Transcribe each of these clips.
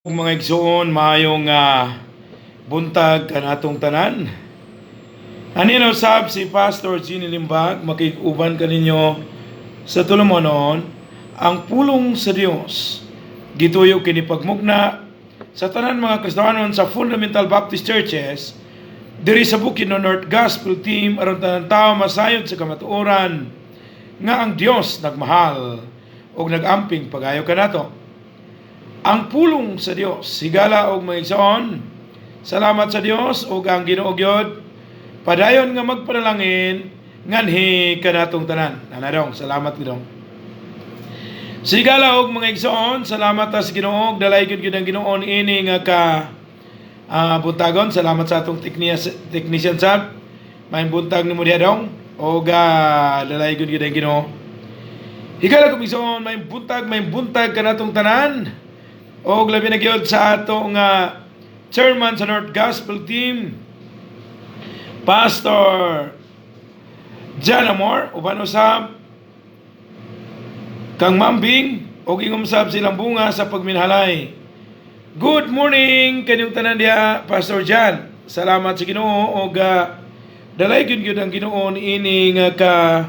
Mga igsoon, maayong buntag kanatong tanan. Anino sab si Pastor Genie Limbag, makig-uban kaninyo sa tulumanon ang pulong sa Dios. Gituyo kini pagmugna sa tanan mga Kristohanon sa Fundamental Baptist Churches diri sa Bukidnon North Gospel Team, aron tanan tao masayod sa kamatuoran nga ang Dios nagmahal ug nagamping pagayo kanato. Ang pulong sa Dios, higala og mga igsoon, salamat sa Dios ug ang Ginoo gyud padayon nga magpanalangin nganhi kanatong tanan. Nanadong, salamat gidong. Higala og mga igsoon, salamat ta sa Ginoo, dalay gyud gyud ang Ginoo ini nga ka buntagon. Salamat sa atong technician sab. May buntag nimo diha dong ug dalay gyud gyud ang Ginoo. Higala og igsoon, may buntag kanatong tanan. Og labi na gyud sa ato nga chairman sa North Gospel Team, Pastor John Amor, uban usab kang Mambing og ingumsab silang bunga sa pagminhalay. Good morning kanyong tanan diha, Pastor John. Salamat sa Ginoo og dalay gyud gyud ang Ginoo niini nga ka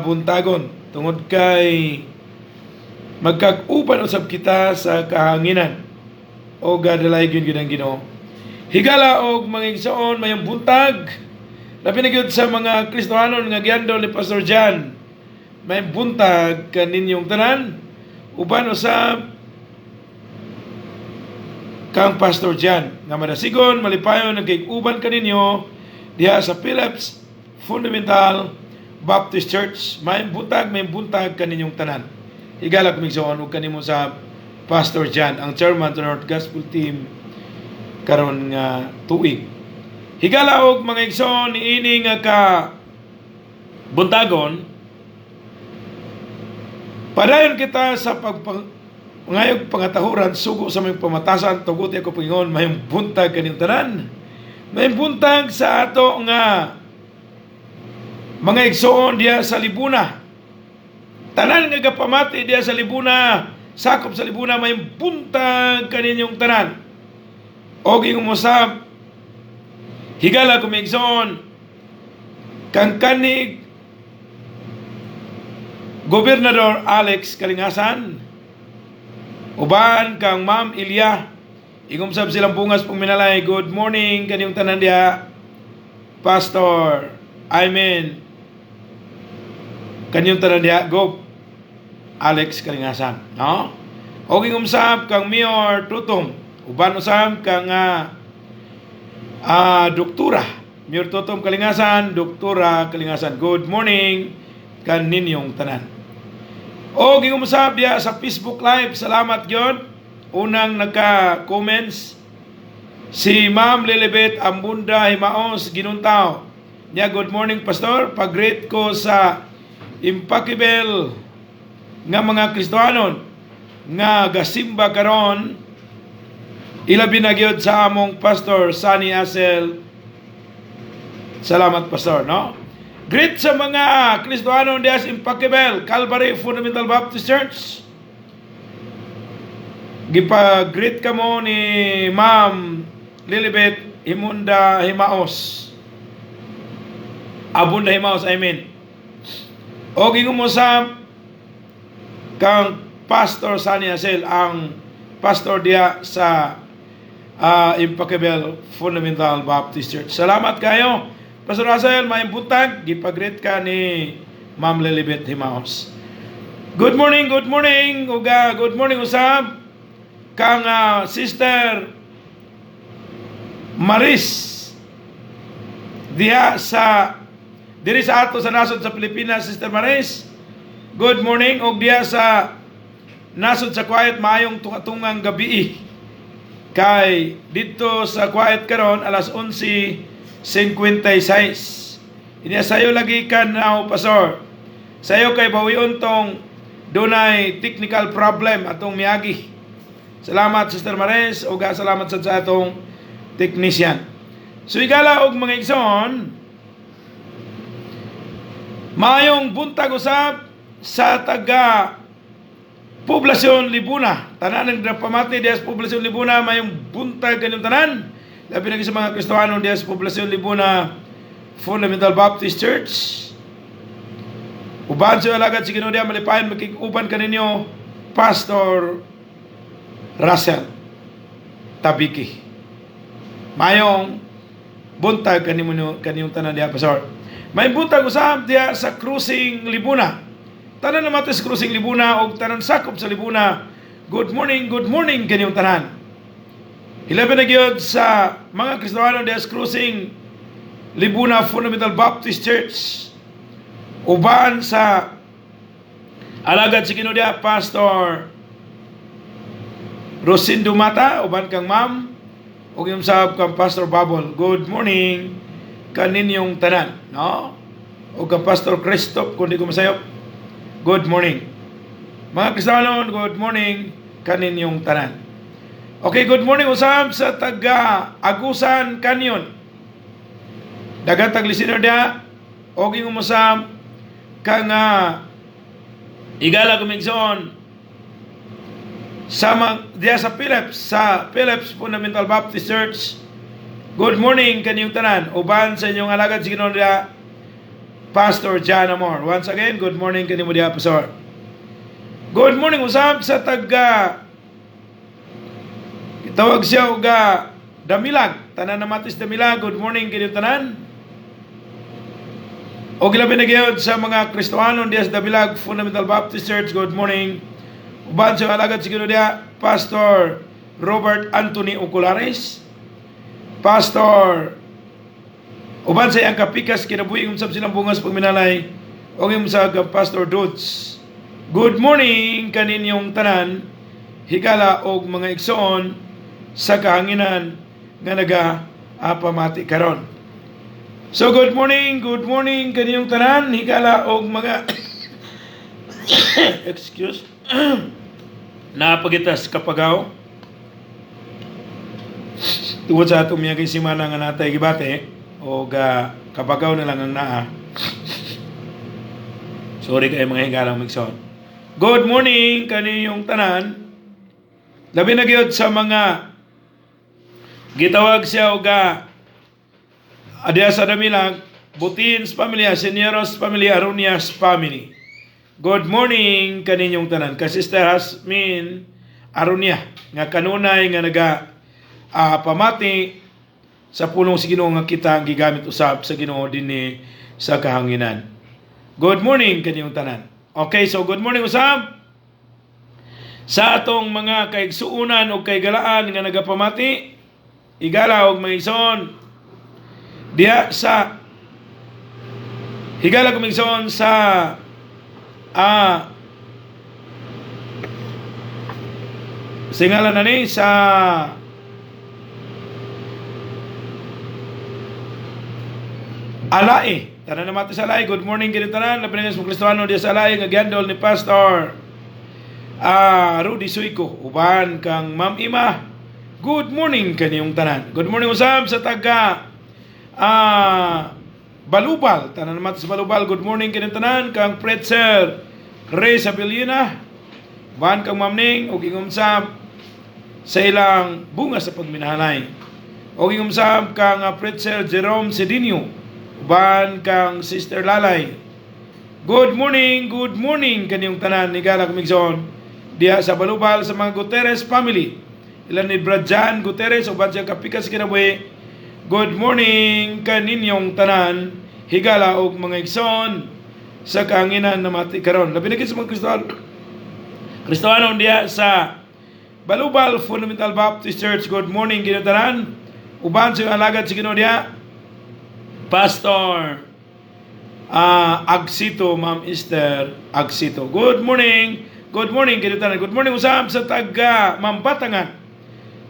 buntagon tungod kay magkag-uban usab kita sa kahanginan og dalay gyud gyud ang Ginoo. Higala og mga igsoon, mayong buntag. Labi na gyud sa mga Kristohanon nga giandol ni Pastor John. May buntag kaninyong tanan, uban usab kang Pastor John nga madasigon, malipayon nagkig-uban kaninyo diha sa Phillips Fundamental Baptist Church. May buntag kaninyong tanan. Higala og igsoon ug kanimo sa Pastor John, ang chairman sa North Gospel Team karon nga tuig. Higala og mga igsoon, niini nga ka buntagon, padayon kita sa pagpangayog pangatahuran sugo sa mga pamatasan. Tuguti ako Panginoon, mayong buntag kaninyong tanan. Mayong buntag sa ato nga mga igsoon diha sa Libuna. Tanan nga gapamati diha sa Libuna, sakop sa Libuna, may buntag kaninyong tanan. Og ingumusab, higala kong igsoon, kang kanig Gobernador Alex Kalingasan, uban kang Ma'am Ilya, ingumsab silang bungas pong minalay. Good morning kaninyong tanan diha, Pastor, I mean, kanyong tanan diha, Gob Alex Kalingasan, no? Og ingumsab kang Mayor Tutom, uban usab kang Doktora Mayor Tutom Kalingasan, Doktora Kalingasan. Good morning kaninyong tanan. Og ingumsab diha sa Facebook Live, salamat gyud. Unang nagka-comments si Ma'am Lilibet Ambunda Himaos Ginuntaw. Niya, "Good morning, Pastor. Pag-greet ko sa Impeccable nga mga Kristohanon nga gasimba karon, ilabi na gyud sa among Pastor Sunny Asel. Salamat, Pastor," no? Greet sa mga Kristohanon diha sa Impeccable Calvary Fundamental Baptist Church. Gipa-greet kamo ni Ma'am Lilibet Himunda Himaos. Abunda Himaos, I mean. O gingumosab kang Pastor Sunny Asel, ang pastor diha sa Impeccable Fundamental Baptist Church. Salamat kayo. Pastor Asel, may buntag, gipag-greet ka ni Ma'am Lilibet Himaos. Good morning, good morning. Uga, good morning usab kang Sister Maris diha sa diri sa ato sa nasod sa Pilipinas. Sister Maris, good morning. Og diha sa nasod sa Kuwait, maayong tunga-tungang gabi kay didto sa Kuwait karon alas 11:56. Inya, "Sayo lagi kan now, Pastor. Sayo kay bawion tong dunay technical problem atong miagi." Salamat, Sister Maris, ug salamat sad sa atong technician. So higala og mga igsoon, maayong buntag usab sa taga Poblasyon Libuna. Tanan ang pamati diha sa Poblasyon Libuna, mayong buntag kaninyong tanan. Labi na sa mga Kristiyano diha sa Poblasyon Libuna Fundamental Baptist Church. Uban sa alagad si Ginoo diha, malipayon makig-uban kaninyo, Pastor Russell Tabiki. Mayong buntag kanimo kaniyong tanan diha, Pastor. May buntag usab diha sa Cruising Libuna. Tanan na sa Cruising Libuna og tanan sakop sa Libuna. Good morning kaniyong tanan. Hilabi na gyud sa mga Kristiyano diha sa Cruising Libuna Fundamental Baptist Church. Uban sa alagad si Ginoo diha, Pastor Rosindo Mata, uban kang ma'am, ug yung sab kang Pastor Babol. Good morning kaninyong tanan, no? O kang Pastor Christoph, kung di ko masayop. Good morning. Mga Kristiyano, good morning kaninyong tanan. Okay, good morning usab sa taga Agusan Canyon. Daghang tag listener diha og umusab kang igala kumigsoon sa diha sa Phillips Fundamental Baptist Church. Good morning kaninyong tanan. Uban sa inyong alagad si Ginoo diha, Pastor John Amor. Once again, good morning kanimo diha, Pastor. Good morning usab sa taga tawag siya og Damilag. Tanan na matis Damilag, good morning kaninyong tanan. O gilabi na gyud sa mga Kristohanon diha sa Damilag Fundamental Baptist Church, good morning. Uban sa alagad si Ginoo diha, Pastor Robert Anthony Oculares. Pastor uban sa iyang kapikas kinabuhi usab silang bungas pagminalay og yung sa Pastor Dudes. Good morning kaninyong tanan, higala og mga igsoon sa kahanginan nga naga pamati karon. So good morning kaninyong tanan, higala og mga, excuse, napagitas kapagaw tungod sa atong miyaging simana nga natay gibati og kabagaw na lang ang naa. Sorry kay mga higalang migsoon. Good morning kaninyong tanan. Labi na gyud sa mga gitawag siya og adya sa Damilag, Butins Pamilya, Señoros Family, Aronias Family. Good morning kaninyong tanan. Ka Sister Hasmin Aronia nga kanunay nga naga pamati sa pulong sa Ginoo nga kita ang gigamit usab sa Ginoo dinhi sa kahanginan. Good morning kaninyong tanan. Okay, so good morning usab sa atong mga kaigsuonan o kaigalaan nga nagapamati, igala og mga igsoon diha sa higala kumigsoon sa singalan na ni sa Alae. Tanan na mati sa Alae. Good morning kini tanan. Labi na sa Kristiyano diha sa Alae nga gihandol ni Pastor Rudy Suico. Uban kang Ma'am Ima. Good morning kaniyong tanan. Good morning usab sa taga Balubal. Tanan na mati sa Balubal. Good morning kaniyong tanan kang Pretzer Ray Sabilina. Uban kang Ma'am Ning ug ingumsab sa ilang bunga sa pagminahalay. Og ingumsab kang Pretzer Jerome Cedinho. Uban kang Sister Lalay. Good morning kaniyong tanan ni Gala Kumigson. Diha sa Balubal sa mga Gutierrez family. Ilan ni Brad Jan Gutierrez uban siya kapikas kinabuhi. Good morning kaninyong tanan, higala og mga igsoon sa kahanginan na mati karon. Labi na sa mga Kristiyano. Kristiyano diha sa Balubal Fundamental Baptist Church. Good morning kinyo tanan. Uban sa alagad si Ginoo diha, Pastor Agsito, Ma'am Esther Agsito. Good morning. Good morning kinyo tanan. Good morning usab sa taga Mambatangan.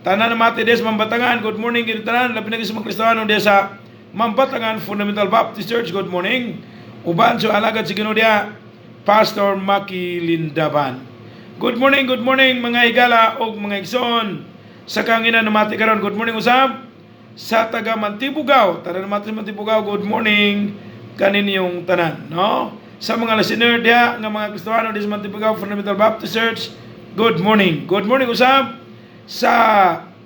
Tanan na mati des Mambatangan. Good morning kinyo tanan. Labi na sa mga Kristiyano diha sa Mambatangan Fundamental Baptist Church. Good morning. Uban sa alagad si Ginoo diha, Pastor Maki Lindaban. Good morning mga higala og mga igsoon sa kanginan na mati karon. Good morning usab sa taga Mantibugaw. Tanan na mati Mantibugaw, good morning kaninyong tanan, no? Sa mga listener diha nga mga Kristiyano di sa Mantibugaw Fundamental Baptist Church, Good morning. Good morning usab sa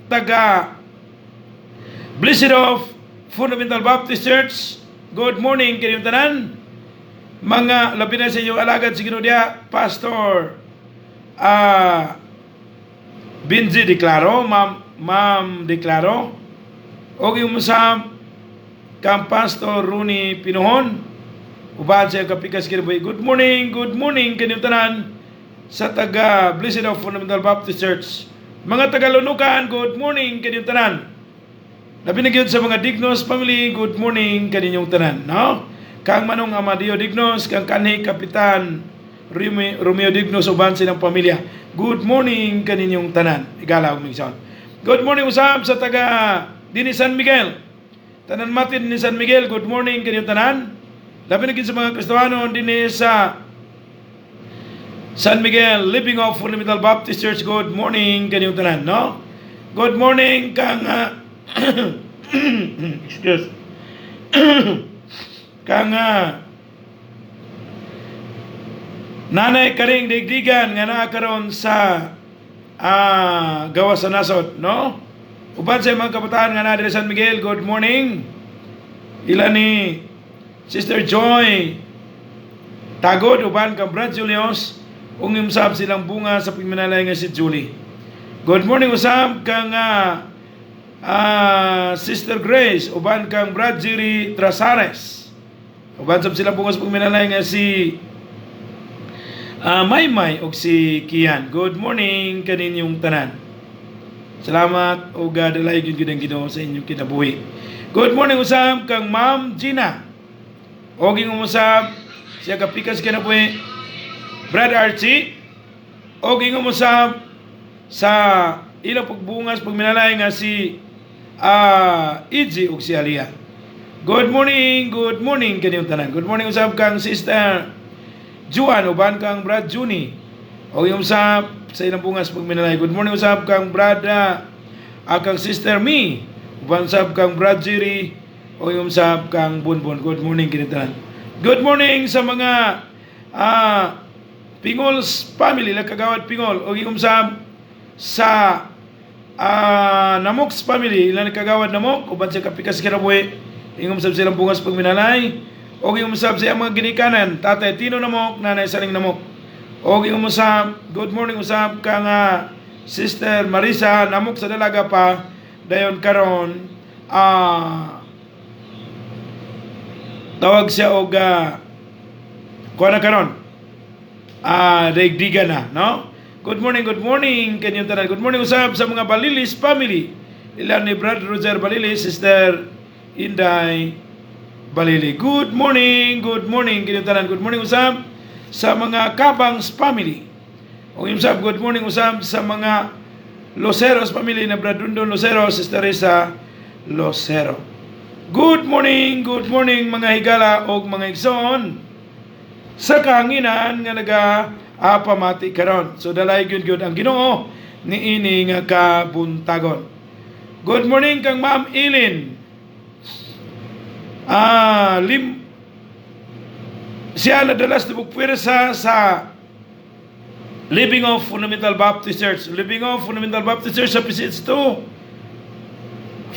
taga Blessed of Fundamental Baptist Church. Good morning kaninyong tanan. Mga labi na sa inyong alagad sa Ginoo diha, Pastor Benji Declaro, Ma'am Declaro, og yung sa kang Pastor Rooney Pinuhon, uban sa kapikas kinabuhi. Good morning kaninyong tanan sa taga Blessed of Fundamental Baptist Church. Mga taga-Lunukan, good morning kaninyong tanan. Labi na gyud sa mga Dignos family, good morning kaninyong tanan, no? Kang Manong Amadeo Dignos, kang kanhi Kapitan Romeo Dignos uban silang pamilya. Good morning kaninyong tanan. Igala og migson. Good morning usab sa taga dinhi San Miguel. Tanan matin ni San Miguel, good morning kaninyong tanan. Labi na gyud sa mga Kristiyano dinhi sa San Miguel, Living of Fundamental Baptist Church, good morning kaninyong tanan, no? Good morning kang excuse, kang Nanay Karing Digdigan nga naa karon sa gawas sa nasod, no? Uban sa mga kabataan nga naa diri San Miguel, good morning. Ila ni Sister Joy Tagod uban kang Brad Julius ug usab silang bunga sa pagminalay nga si Julie. Good morning usab kang Sister Grace uban kang Brad Jerry Trasares. Uban sab silang bunga sa pagminalay nga si Maymay ug si Kian. Good morning kaninyong tanan. Salamat ug dalay gyud gyud ang Ginoo sa inyong kinabuhi. Good morning usab kang Ma'am Gina. Og usab siya kapikas kinabuhi, Brad Archie, og usab sa ilang pagbungas pagminalay nga si Izzy ug si Alia. Good morning kaninyong tanan. Good morning usab kang Sister Juan uban kang Brad Juni. Og yung usab sa ilang bungas pagminalay. Good morning usab kang Brad kang Sister Mi uban usab kang Brad Jerry o yung usab kang Bunbun. Good morning kaninyong tanan. Good morning sa mga Pingols family, la kagawad Pingol, o yung usab sa Namox family, ilan kagawad Namok uban sa kapikas kinabuhi, ingom sab silang bungas pagminalay, o yung usab sa iyang mga ginikanan, Tatay Tino Namok, Nanay Saling Namok. O yung usab, good morning usab kang Sister Marisa Namok sa dalaga pa, dayon karon tawag siya og kuha na karon daigdigan na, no? Good morning kanyong tanan. Good morning usab sa mga Balilis family. Ilan ni Brad Roger Balilis, Sister Inday Balili. Good morning kanyong tanan. Good morning usab sa mga Kabangs family. O usab, good morning usab sa mga Loceros family na Brad Dundon Lucero, Sister Risa Lucero. Good morning mga higala og mga igsoon sa kahanginan nga naga apamati karon. So dalay gyud gyud ang Ginoo niini nga kabuntagon. Good morning kang Ma'am Ilin. Lim siya nadalas tibok puwersa sa Living of Fundamental Baptist Church. Living of Fundamental Baptist Church sa PCH2.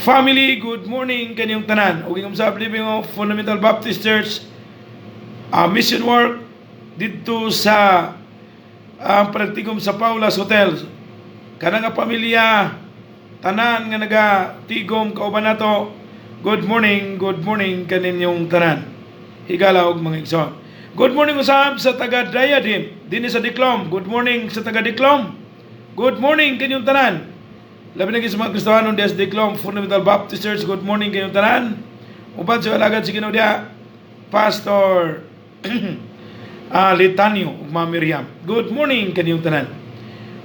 Family, good morning kanyong tanan. Ug ingom sa Living of Fundamental Baptist Church mission work didto sa ang panagtigom sa Paula's Hotel. Kana nga pamilya, tanan nga nagatigom kauban nato. Good morning kaninyong tanan. Higala og mga igsoon. Good morning usab sa taga Diadem, dinhi sa Diklom. Good morning sa taga Diklom. Good morning kaninyong tanan. Labi na gyud sa mga Kristohanon diha sa Diklom Fundamental Baptist Church. Good morning kaninyong tanan. Uban sa alagad sa Ginoo diha, Pastor Litanio ug Ma'am Miriam. Good morning kaninyong tanan.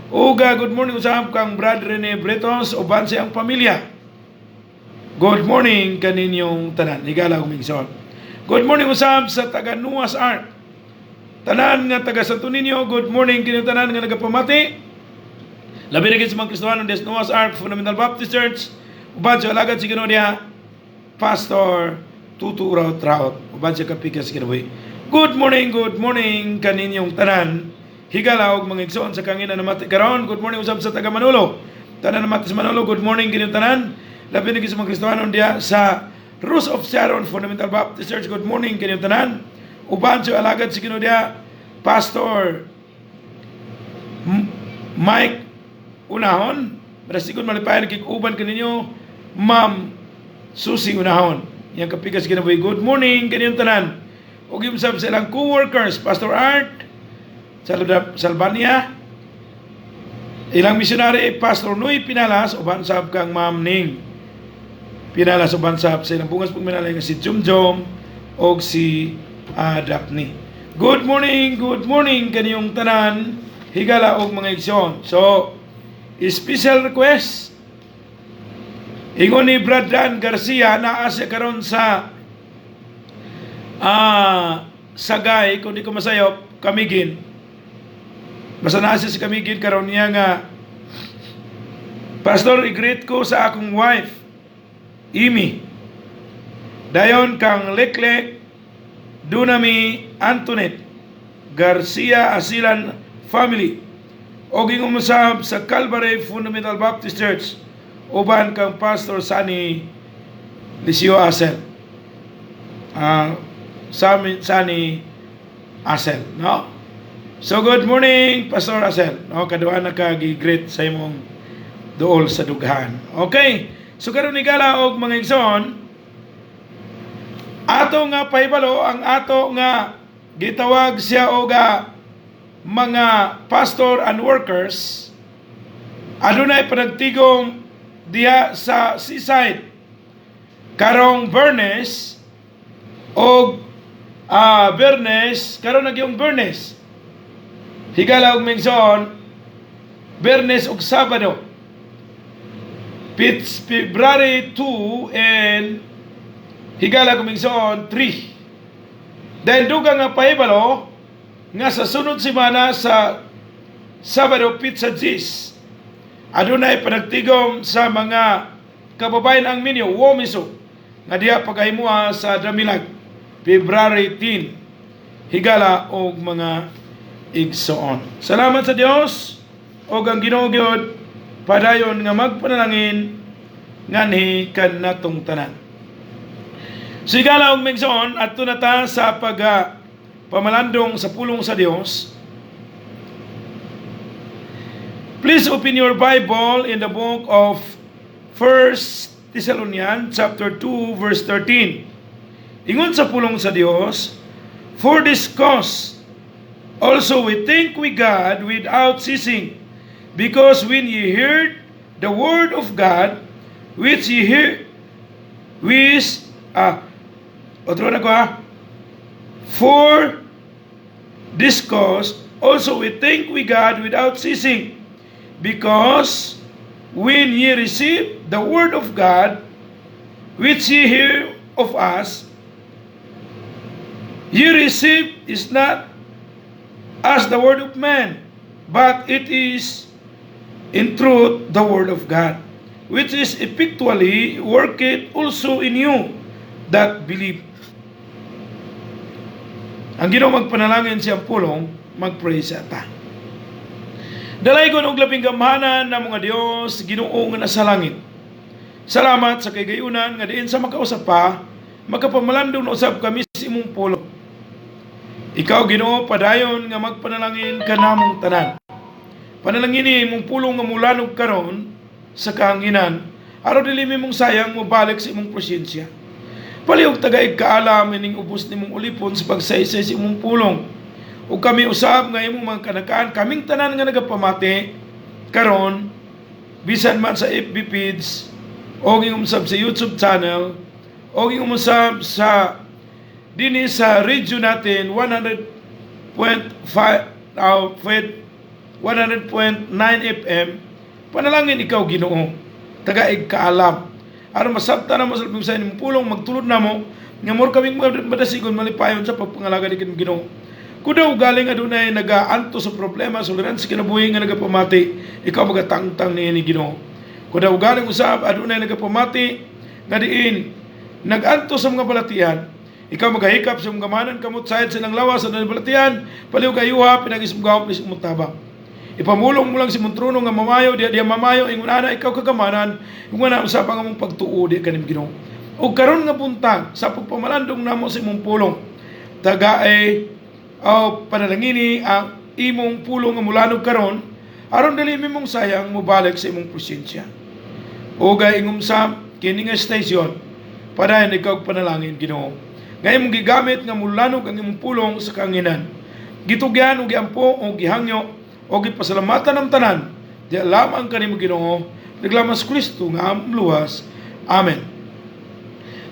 Uga good morning usab kang Brad Rene Bretos uban sa iyang pamilya. Good morning kaninyong tanan. Higala og migsoon. Good morning usab sa taga Noah's Ark. Tanan nga taga Santo Niño, good morning kaninyong tanan nga nagapamati. Labi na gyud sa mga Kristohanon des Noah's Ark Fundamental Baptist Church. Uban sa alagad sa Ginoo diha, Pastor Tutu Raot Raot. Uban sa kapikas kinabuhi. Good morning kaninyong tanan. Higala og mga igsoon sa kahanginan namati karon. Good morning usab sa taga Manolo. Tanan namati sa Manolo, good morning kinyong tanan. Labi na sa mga Kristohanon diya sa Rose of Sharon Fundamental Baptist Church. Good morning kinyong tanan. Uban sa alagad sa Ginoo diya, Pastor Mike Unahon. Madasigon malipayon kig uban kaninyo, Ma'am Susi Unahon. Yang kapikas kinabuhi. Good morning kaninyong tanan. Ug yung sab sa ilang co-workers, Pastor Art Salvania, ilang missionary, Pastor Noy Pinalas, uban sab kang Ma'am Ning Pinalas, uban sab sa ilang bungas pagminalay nga si Jumjom og si Daphne. Good morning kaniyong tanan, higala og mga igsoon. So, special request. Ingon ni Brad Dan Garcia, naa siya karon sa Sagay, kung di ko masayop, Camiguin. Basta naa siya sa Camiguin karon niya nga, "Pastor, i-greet ko sa akong wife, Amy. Dayon kang Leklek, Dunami Antoinette, Garcia Asilan family, og ingon usab sa Calvary Fundamental Baptist Church, uban kang Pastor Sani Lisio Asel." Sani Asel, no? So good morning, Pastor Asel. No, kaduha na ka gi-greet sa imong duol sa dughan. Okay. So karon, higala og mga igsoon, ato nga pahibalo ang ato nga gitawag siya og mga pastor and workers, adunay panagtigom diha sa seaside karong Bernes og Bernes karon nagyong Bernes, higala og mingson, Bernes og Sabado, It's February 2 and, higala og mingson, 3. Dahil dugang nga pahibalo nga sa sunod semana sa Sabado petsa 10, adunay panagtigom sa mga kababayan ang minyo Womiso nga diha pagahimua sa Damilag, February 10, higala og mga igsoon. Salamat sa Dios og ang Ginoo gyud padayon nga magpanalangin nganhi kanatong tanan. So higala og migsoon, adto na ta sa pag pamalandong sa pulong sa Dios. Please open your Bible in the book of First Thessalonians chapter 2 verse 13. Ingon sa pulong sa Dios, "For this cause also we thank we God without ceasing, because when ye heard the word of God, which ye hear, which," otro na ko ha. "For this cause also we thank we God without ceasing, because when ye receive the word of God, which ye hear of us, ye receive is not as the word of man, but it is in truth the word of God, which is effectually worketh also in you that believe." Ang Ginoo magpanalangin siyang pulong, mag-pray sa ta. Dalaygon og labing gamhanan na mga Dios, Ginoo nga nasa langit. Salamat sa kaygayunan nga diin sa makausap pa, makapamalandong na usab kami sa imong pulong. Ikaw, Ginoo, padayon nga magpanalangin kanamong tanan. Panalangini imong pulong nga mulanog karon sa kahanginan, aron dili mi mosayang, mobalik sa imong presensya. Palihog tagaig kaalam ining ubos nimong ulipon sa pagsaysay sa imong pulong. Ug kami usab nga imong mga kanakan, kaming tanan nga nagapamati karon bisan man sa FB page o ingong usab sa YouTube channel o ingong usab sa dinhi sa radio natin 100.5 100.9 FM. Panalangin ikaw, Ginoo, tagaig kaalam aron masabta namo sa sa imong pulong, magtulod namo nga mor kaming madasigon, malipayon sa pagpangalaga ni Ginoo. Kung daw galing adunay nagaanto sa problema, suliran sa kinabuhi nga nagapamati, ikaw magatangtang niini, Ginoo. Kung daw galing usab adunay nagapamati nga diin naganto sa mga balatian, Ikaw magahikap sa imong gamanan kamot sayad sa ilang lawas sa balatian, palihog ayuha pinaagi sa imong gahom sa imong tabang. Ipamulong mo lang sa imong trono nga mamayo diha diha mamayo ingon ana ikaw kagamanan, ingon ana usab ang among pagtuo diha kanim, Ginoo. Ug karon nga buntag sa pagpamalandong namo sa imong pulong, tagae o panalangini ang imong pulong nga mulanog karon aron dili mimong sayang mobalik sa imong presensya. O ingom sa kini nga station, padayon ikaw og panalangin, Ginoo, nga imong gigamit nga mulanog ang imong pulong sa kanginan. Gitugyan ug giampo ug gihangyo ug gipasalamatan ang tanan di lamang kanimo, Ginoo, naglamas Kristo nga among luwas. Amen.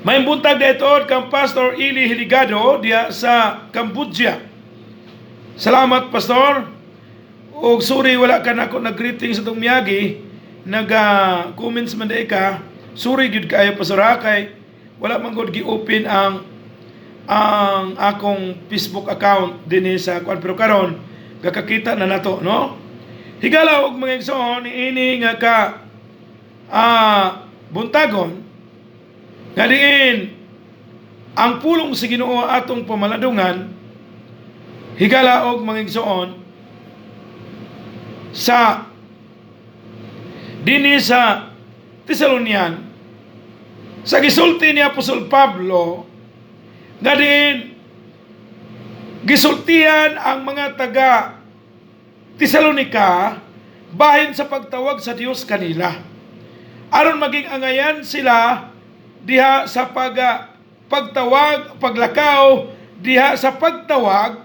May buntag dito kang Pastor Eli Hiligado diya sa Cambodia. Salamat, Pastor. Og sorry wala ka nako nag-greeting sa tong miyagi, naga comments man di ka. Sorry gyud kaayo, Pastor, ha, kay wala man gud gi-open ang akong Facebook account dinhi sa kuan, pero karon gakakita na nato, no? Higala og mga igsoon, niini nga ka buntagon nga diin ang pulong sa Ginoo atong pamalandungan, higala og mga igsoon, sa dinhi sa Thessalonian, sa gisulti ni Apostol Pablo nga diin gisultihan ang mga taga Tesalonika bahin sa pagtawag sa Dios kanila aron maging angayan sila diha sa pagtawag, paglakaw diha sa pagtawag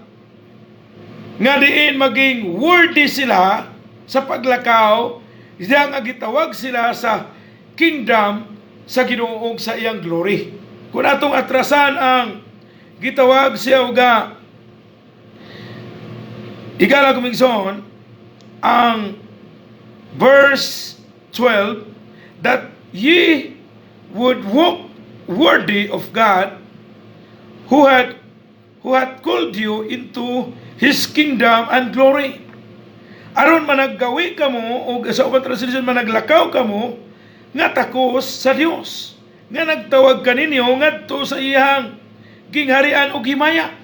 nga diin maging worthy sila sa paglakaw diha nga gitawag sila sa kingdom sa Ginoo ug sa iyang glory. Kung atong atrasan ang gitawag siya uga igala kumigson ang verse 12, "That ye would walk worthy of God who had called you into His kingdom and glory." Aron managgawi kamo o sa uban translation managlakaw kamo nga takos sa Dios nga nagtawag kaninyo ngadto sa iyang gingharian ug himaya.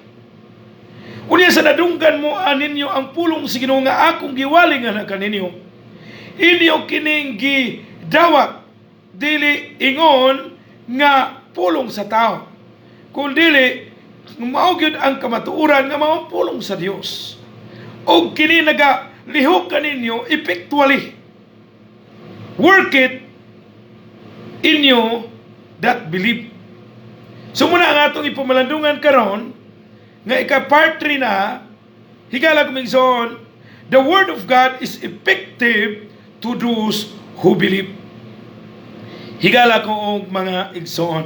Unya sa nadunggan mo aninyo ang pulong sa Ginoo nga akong giwali nga na kaninyo, inyo kining gidawat, dili ingon nga pulong sa tao, kun dili mao gyud ang kamatuoran nga mao ang pulong sa Dios. Og kini naga lihok kaninyo effectually. Work it in you that believe. So muna ang atong ipamalandungan karon nga ika part 3 na, higala kumigsoon, the word of God is effective to those who believe. Higala ko og mga igsoon.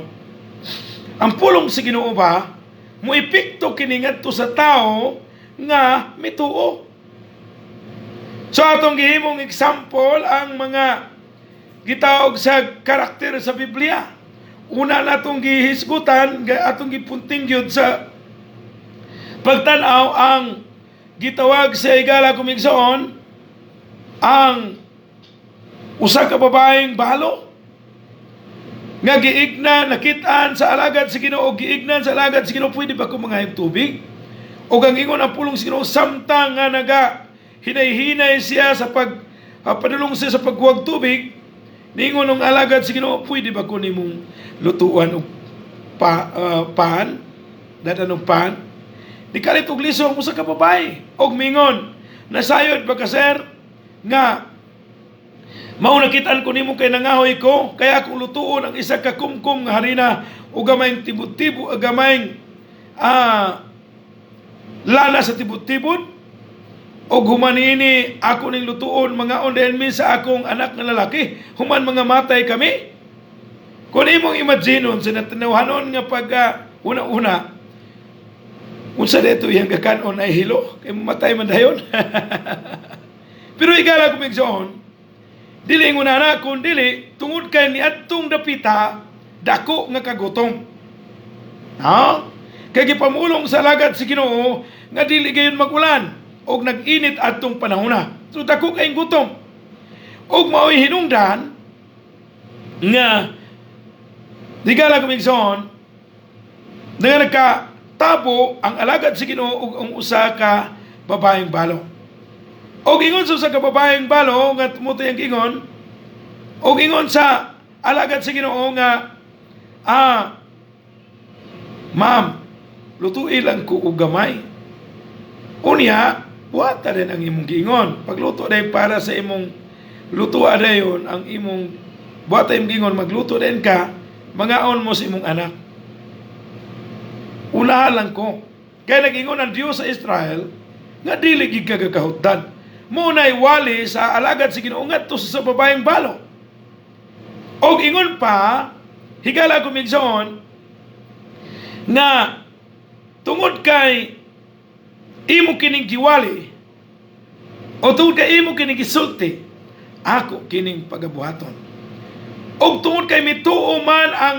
Ang pulong sa Ginoo ba mo epekto kini ngadto sa tao nga mituo. So atong gihimong example ang mga gitawag sa karakter sa Biblia. Una natong gihisgutan, atong gipunting gyud sa pagtan-aw ang gitawag sa igala kumigsoon ang usa ka babaeng balo nga giigna, nakitaan sa alagad sa Ginoo, giignan sa alagad sa Ginoo, "Pwede ba ko mangayog tubig?" O ang ingon ang pulong sa Ginoo, samtang nga naga hinay-hinay siya sa pag padulong siya sa pagkuhag tubig, ningon ang alagad sa Ginoo, "Pwede ba ko nimong lutuan og pan, dad-an og pan?" Di kalit og liso ang usa ka babae og mingon, "Nasayod ba ka, sir, nga mao nakitaan ko nimo kay nangahoy ko, kaya akong lutuon ang isa ka kumkum nga harina o gamayng tibod-tibod, gamayng lana sa tibod-tibod, og human niini ako ning lutuon, mangaon din mi sa akong anak nga lalaki, human mga matay kami." Kung imong imaginon sa natinawhanon nga pag una-una, unsa dito iyang gakanon ay hilo kay mamatay man dayon. Pero igala kumigsoon, dili ingon na kun dili tungod kay niadtong dapita dako nga kagutom. Ha? Kay gipamulong sa alagad si Ginoo nga dili gayon magulan og nag-init adtong panahona. So dako kayong gutom. Og mao'y hinungdan nga digala kumigsoon Nga nagkatabo ang alagad sa Ginoo ug ang usa ka babaeng balo. Og ingon sa usa ka babaeng balo nga tumutoy ang ingon, og ingon sa alagad sa Ginoo nga, "Ma'am, lutui lang ko og gamay. Unya, buhata din ang imong giingon. Pagluto day para sa imong lutua dayon ang imong buhata imong giingon, magluto din ka, mangaon mo sa imong anak. Unahan lang ko. Kaya nag-ingon ang Dios sa Israel nga dili gid ka gakahutdan." Mo nay wali sa alagad sa Ginoo ngadto sa babaeng balo. Og ingon pa, higala ko, migsoon, nga tungod kay imo kining giwali o tungod kay imo kining gisulti, ako kining pagabuhaton. Og tungod kay mituo man ang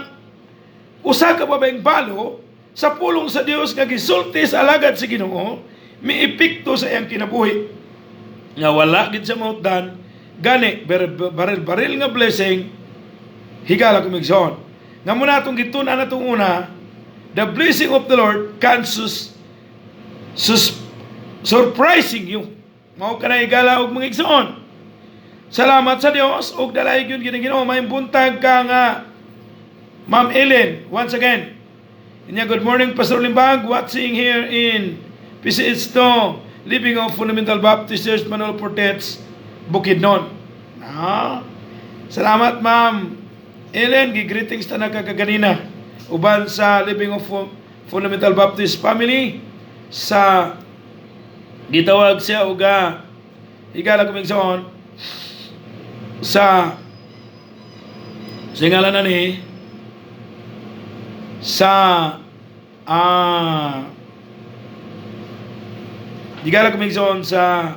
usa ka babaeng balo sa pulong sa Dios nga gisulti sa alagad sa Ginoo, miepekto sa iyang kinabuhi nga wala gid siya mahutdan. Gani baril-baril nga blessing, higala ko, migsoon, nga muna atong gitun-an atong una, the blessing of the Lord can surprising you. Mao kana, higala og mga igsoon. Salamat sa Dios og dalaygon yun gini Ginoo. May buntag ka nga Ma'am Ellen once again. Inya, "Good morning, Pastor Limbag, watching here in PCH 2, Living Hope Fundamental Baptist Church, Manuel Fortets, Bukidnon." Ah, salamat, Ma'am Ellen, gi-greetings ta na kagaganina uban sa Living Hope Fundamental Baptist family sa gitawag siya uga, higala kumigsoon, sa ngalan na ni sa higala kumigsoon sa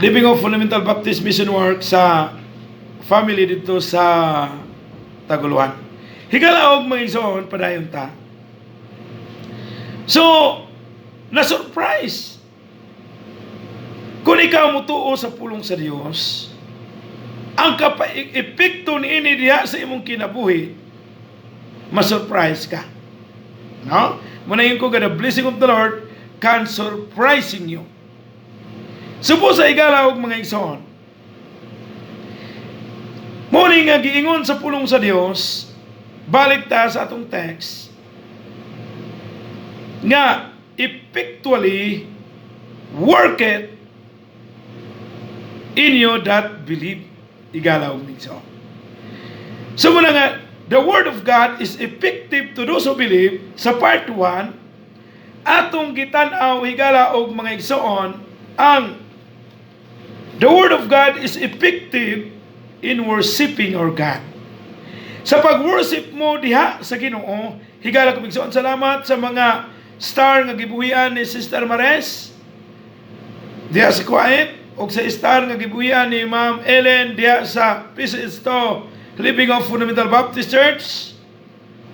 Living Hope Fundamental Baptist Mission Work sa family dito sa Taguluan. Higala og mga igsoon, padayon ta. So, na-surprise. Kung ikaw mutuo sa pulong sa Dios, ang epekto niini diha sa imong kinabuhi, ma-surprise ka. No? Muna ko the blessing of the Lord can surprising you. Subo sa higala og mga igsoon. Muni nga giingon sa pulong sa Dios, balik ta sa atong text, nga effectually work it in you that believe. Higala og igsoon. So muna nga, the word of God is effective to those who believe. Sa part 1, atong gitan-aw, higala og mga igsoon, ang the word of God is effective in worshiping our God. Sa pag-worship mo diha sa Ginoo, higala ko, igsoon, salamat sa mga star nga gibuhian ni Sister Mares diha sa Kuwait ug sa star nga gibuhian ni Ma'am Ellen diha sa PCH Living Hope Fundamental Baptist Church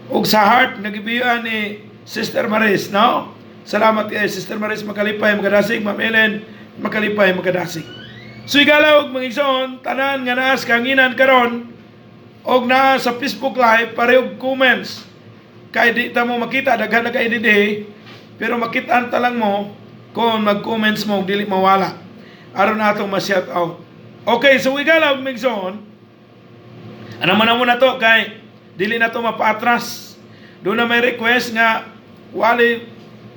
ug sa heart nga gibuhian ni Sister Maris, no? Salamat kay Sister Maris, makalipay makadasig. Ma'am Ellen, makalipay makadasig. So higala og mga igsoon, tanan nga naa sa kahanginan karon og naa sa Facebook Live, pareho comments. Kay di ta mo makita, daghan na kay dinhi, pero makitaan ta lang mo kung mag-comments mo dili mawala. Aron natong ma-shout out. Okay, so higala og mga igsoon, ano man mo na to kay dili na to mapaatras. Doon na may request nga wali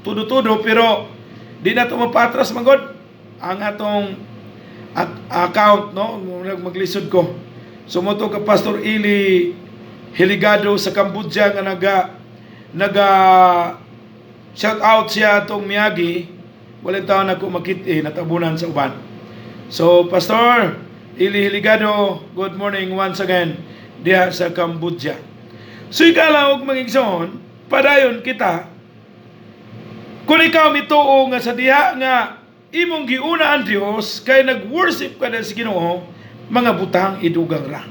tudo-tudo, pero di na to mapaatras magod ang atong account, no? Maglisod ko. So mo to ka Pastor Ili Hiligado sa Cambodia nga naga shout out siya atong miyagi, walay taon ako makit eh, natabunan sa uban. So Pastor Ili Hiligado, good morning once again diha sa Cambodia. So higala og mga igsoon, padayon kita. Kung ikaw mituo nga sa diha nga imong giuna ang Dios kay nag-worship ka sa Ginoo, mga butang idugang ra.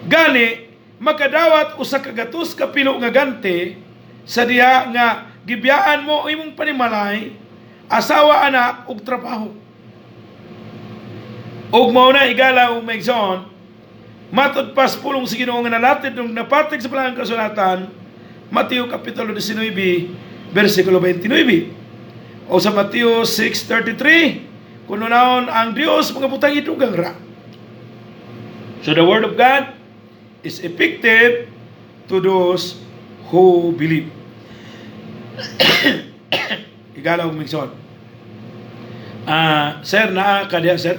Gani makadawat usa ka gatos ka pilo nga gante sa diha nga gibiyaan mo imong panimalay, asawa, anak ug trabaho. Ug mao na, higala og mga igsoon, Matod pas pulong sa Ginoo nga nalatid nung napatig sa Balaang Kasulatan, Mateo Kapitulo 19, versikulo 29. O sa Mateo 6:33, kuno naon ang Dios, mga butang idugang ra. So the word of God is effective to those who believe. Igala og migsoon. Ah, sir, naa ka diha, sir?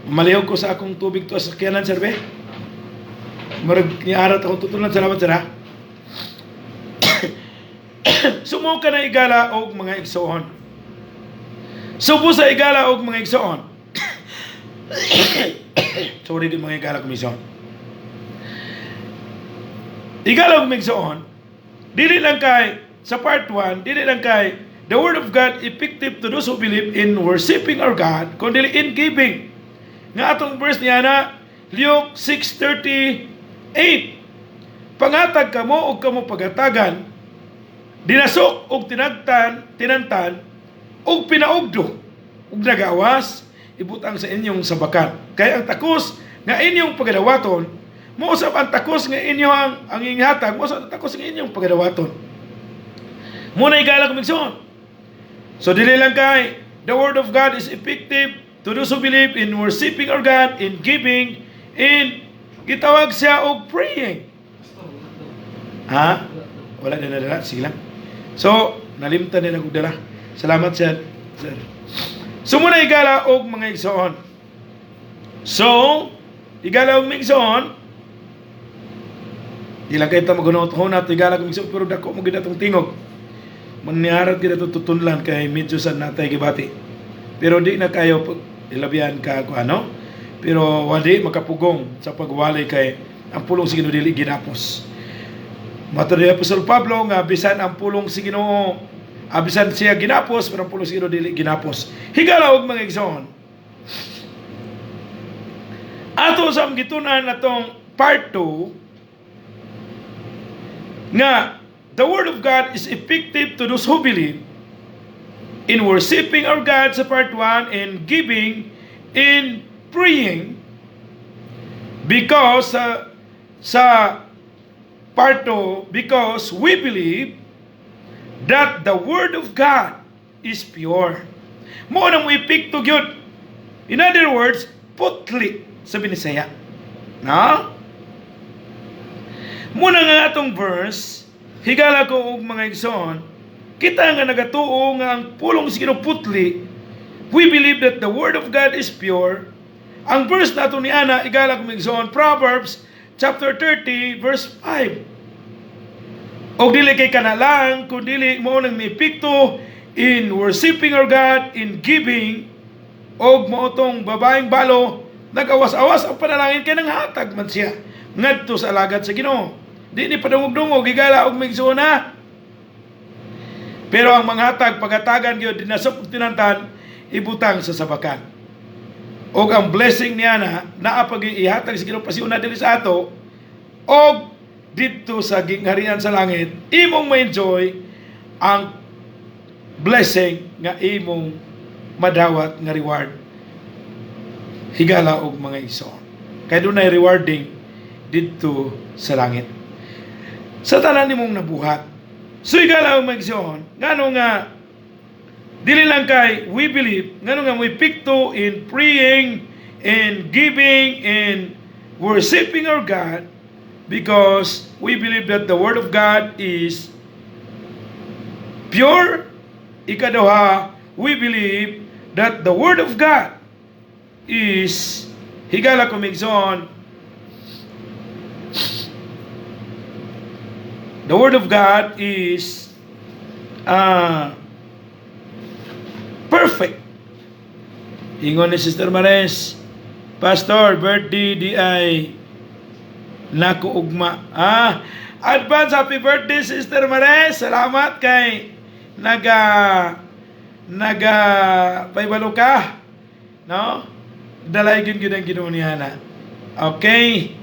Malihog ko sa akong tubig to sa sakyanan, sir, be. Murag niarat akong tutulan. Salamat, sir, ha. Sumo ka na, igala og mga igsoon. Subo sa igala og mga igsoon. Sorry din, mga igala og igsoon. Igala og mga igsoon, dili lang kay sa part 1, dili lang kay the word of God effective to those who believe in worshiping our God, kundi in giving. Nga atong verse niya na Luke 6:38. Pangatag kamo og kamo pagatagan, dinasok og tinagtan, tinantan og pinaugdo ug nagawas ibutang sa inyong sabakan. Kay ang takos nga inyong pagadawaton, mousab ang takos nga inyong ang inyong hatag, mousab ang takos nga inyong pagadawaton. Muna, igala kong igsoon. So dili lang kay the word of God is effective to those who believe in worshiping our God, in giving, in gitawag siya og praying. Ha? Wala na nadala? Sige lang. So, nalimtan nila og dala. Salamat, sir. Sir. So muna, igala og mga igsoon. So, igala og mga igsoon, di lang kayo ta magunot-hunat, igala og mga igsoon, pero dako mo gid atong tingog. Manyarat gid ato tutunlan kay medyo sad natay gibati. Pero di na kayo pag ilabihan ka kung ano. Pero wali makapugong sa pagwali kay ang pulong sa Ginoo dili ginapos. Matod ni Apostol Pablo nga bisan ang pulong sa Ginoo, bisan siya ginapos, pero ang pulong sa Ginoo dili ginapos. Higala og mga igsoon. Ato sa among gitun-an atong part 2 nga the word of God is effective to those who believe in worshiping our God sa part 1, in giving, in praying, because sa part 2, because we believe that the word of God is pure. Mo na mo epekto gyud. In other words, putli sa Binisaya. No? Muna nga atong verse, higala ko og mga igsoon, kita nga nagatuo nga ang pulong sa Ginoo putli, we believe that the word of God is pure. Ang verse nato ni ana, igala ko mga igsoon, Proverbs chapter 30 verse 5. Og dili kay kana lang, kun dili mo nang miepekto in worshiping our God, in giving, og mao tong babaeng balo, nagawas-awas ang panalangin kay nanghatag man siya ngadto sa alagad sa Ginoo. Di ni padungog-dungog, higala og mga igsoon. Pero ang manghatag, pagatagan gyud, dinasok og tinantan, ibutang sa sabakan. Og ang blessing niya na naa pag ihatag sa Ginoo pasiuna diri sa ato og didto sa gingharian sa langit, imong ma-enjoy ang blessing nga imong madawat nga reward. Higala og mga igsoon. Kay dunay rewarding didto sa langit sa tanan nimong nabuhat. So higala og mga igsoon, ngano nga dili lang kay we believe, ngano nga mo epekto in praying, in giving, in worshiping our God, because we believe that the word of God is pure. Ikaduha, we believe that the word of God is, higala ko migsoon, the word of God is perfect. Ingon ni Sister Mares, "Pastor, birthday di ay nako ugma." Ah, advance happy birthday, Sister Mares. Salamat kay naga naga paibalo ka. No? Dalay gyud gyud ang Ginoo niya na. Okay.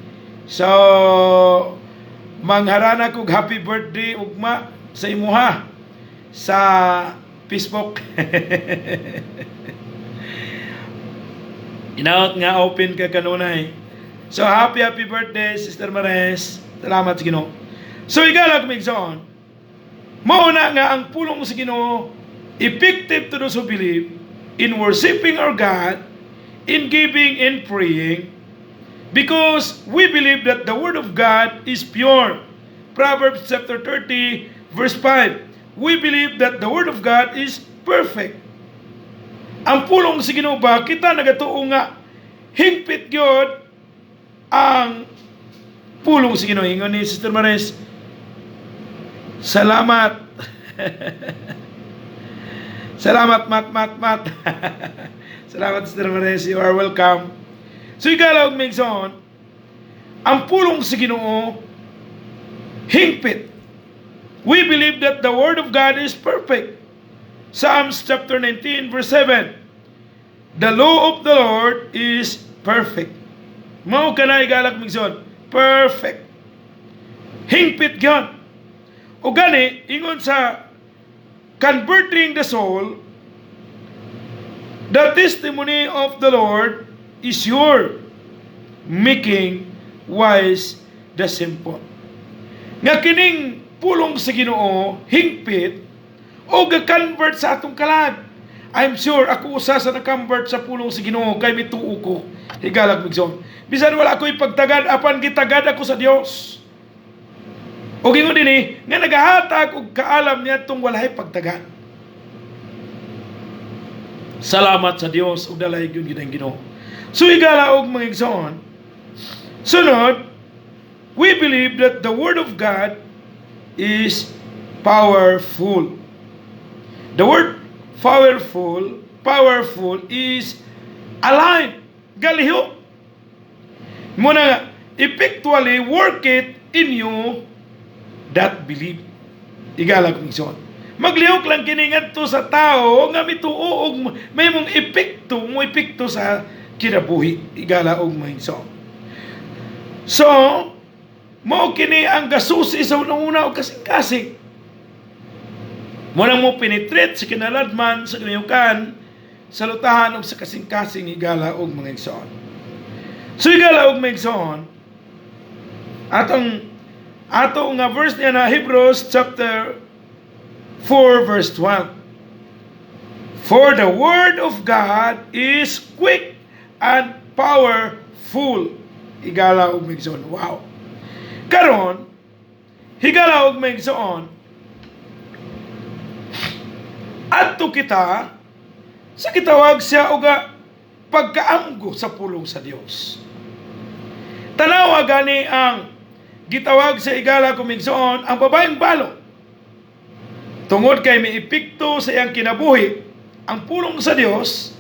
So mangharana kog happy birthday ugma sa imuha sa Facebook. Inaot nga open ka kanunay. So happy, happy birthday, Sister Mares. Salamat sa Ginoo. So higala, mga igsoon. Mao na nga ang pulong sa Ginoo effective to those who believe in worshiping our God, in giving and praying, because we believe that the word of God is pure. Proverbs chapter 30 verse 5. We believe that the word of God is perfect. Ang pulong sa Ginoo ba, kita nagatuo nga hingpit gyud ang pulong sa Ginoo. Ingon ni Sister Mares, salamat. Salamat, mat, mat, mat. Salamat, Sister Mares. You are welcome. So, higala og mga igsoon, ang pulong sa Ginoo, hingpit. We believe that the word of God is perfect. Psalms chapter 19 verse 7. The law of the Lord is perfect. Mao kana, higala, mga igsoon. Perfect. Hingpit gyud. O gani, ingon sa Converting the Soul, the testimony of the Lord is sure, making wise the simple. Nga kining pulong sa Ginoo hingpit o ga-convert sa atong kalag. I'm sure ako usa sa na-convert sa pulong sa Ginoo kay mituo ko. Higala, mga igsoon. Bisan wala ko ipagtagad, apan gitagad ako sa Dios. O ingon dinhi nga nagahatag og kaalam niadtong walay pagtagad. Salamat sa Dios ug dalaygon gyud ang Ginoo. So higala og mga igsoon. Sunod, we believe that the word of God is powerful. The word powerful, powerful is alive. Galihok. Muna nga, effectually work it in you that believe. Higala, mga igsoon. Maglihok lang kini ngadto sa tao nga mituo og may mong epekto, mo epekto sa kinabuhi. Higala og mga igsoon. So, mao kini ang gasusi sa unang-una og kasing-kasing. Mo nang mo penetrate sa kinaladman, sa kaniukan, sa lutahan og sa kasing-kasing, higala og mga igsoon. So higala og mga igsoon, atong ato nga verse niya na Hebrews chapter 4 verse 12. For the word of God is quick and powerful. Higala og mga igsoon. Wow. Karon, higala og mga igsoon, adto kita sa gitawag siya og pagkaamgo sa pulong sa Dios. Tanawa gani ang gitawag sa, higala ko, mga igsoon, ang babaeng balo. Tungod kay may epekto sa iyang kinabuhi ang pulong sa Dios,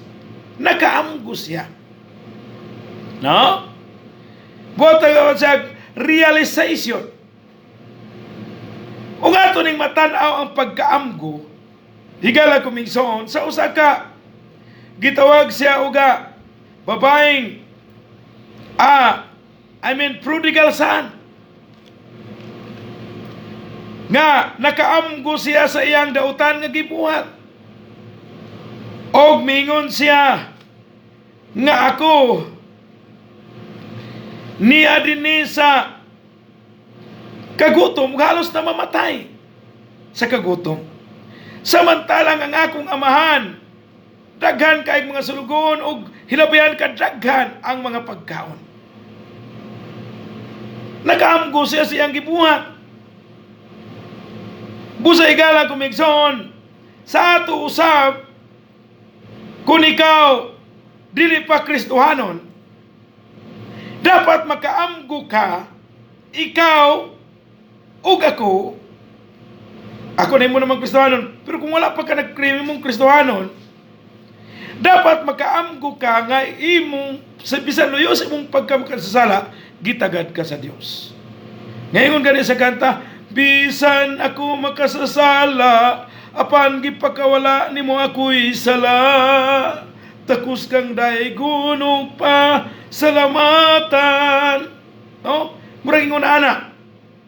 nakaamgo siya. No? Buhat siya realization. Ug ato ning matan-aw ang pagkaamgo, higala ko, mga igsoon, sa usa ka gitawag siya uga babaeng I mean prodigal son nga nakaamgo siya sa iyang dautan nga gibuhat. Og mingon siya nga ako niya dinhi sa kagutom, halos na mamatay sa kagutom. Samantalang ang akong amahan, daghan kay mga sulugon og hilabihan ka daghan ang mga pagkaon. Nakaamgo siya sa iyang gibuhat. Busa, higala ko, mga igsoon, sa ato usab, kung ikaw dili pa Kristohanon, dapat makaamgo ka, ikaw ug ako. Ako na mo naman Kristohanon, pero kung wala pa ka nag-claim mong Kristohanon, dapat makaamgo ka nga imong sa bisan luyo sa imong pagkamakasasala, gitagad ka sa Dios. Ngayon gani sa kanta, "Bisan ako makasasala, apan gipakawala nimo ako'y sala. Takos kang daygon ug pasalamatan." No? Murag ingon ana.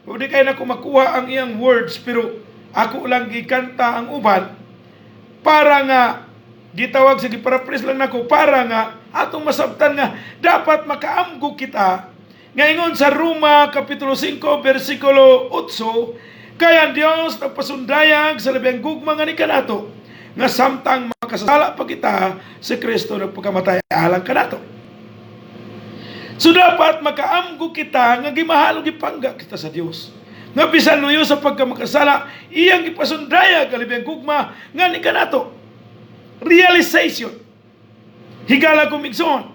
Di kay nako makuha ang iyang words, pero ako lang gikanta ang uban para nga gitawag sa giparaphrase lang nako para nga atong masabtan nga dapat makaamgo kita nga ingon sa Roma kapitulo 5 bersikulo 8, kay ang Dios nagpasundayag sa labing gugma nga ni kanato nga samtang makasala pa kita, si Kristo nagpakamatay alang kanato. So dapat makaamgo kita nga gimahal ug gipangga kita sa Dios. Nga bisan luyo sa pagkamakasala, iyang gipasundayag ang labing gugma nga ni kanato. Realization. Higala kong igsoon.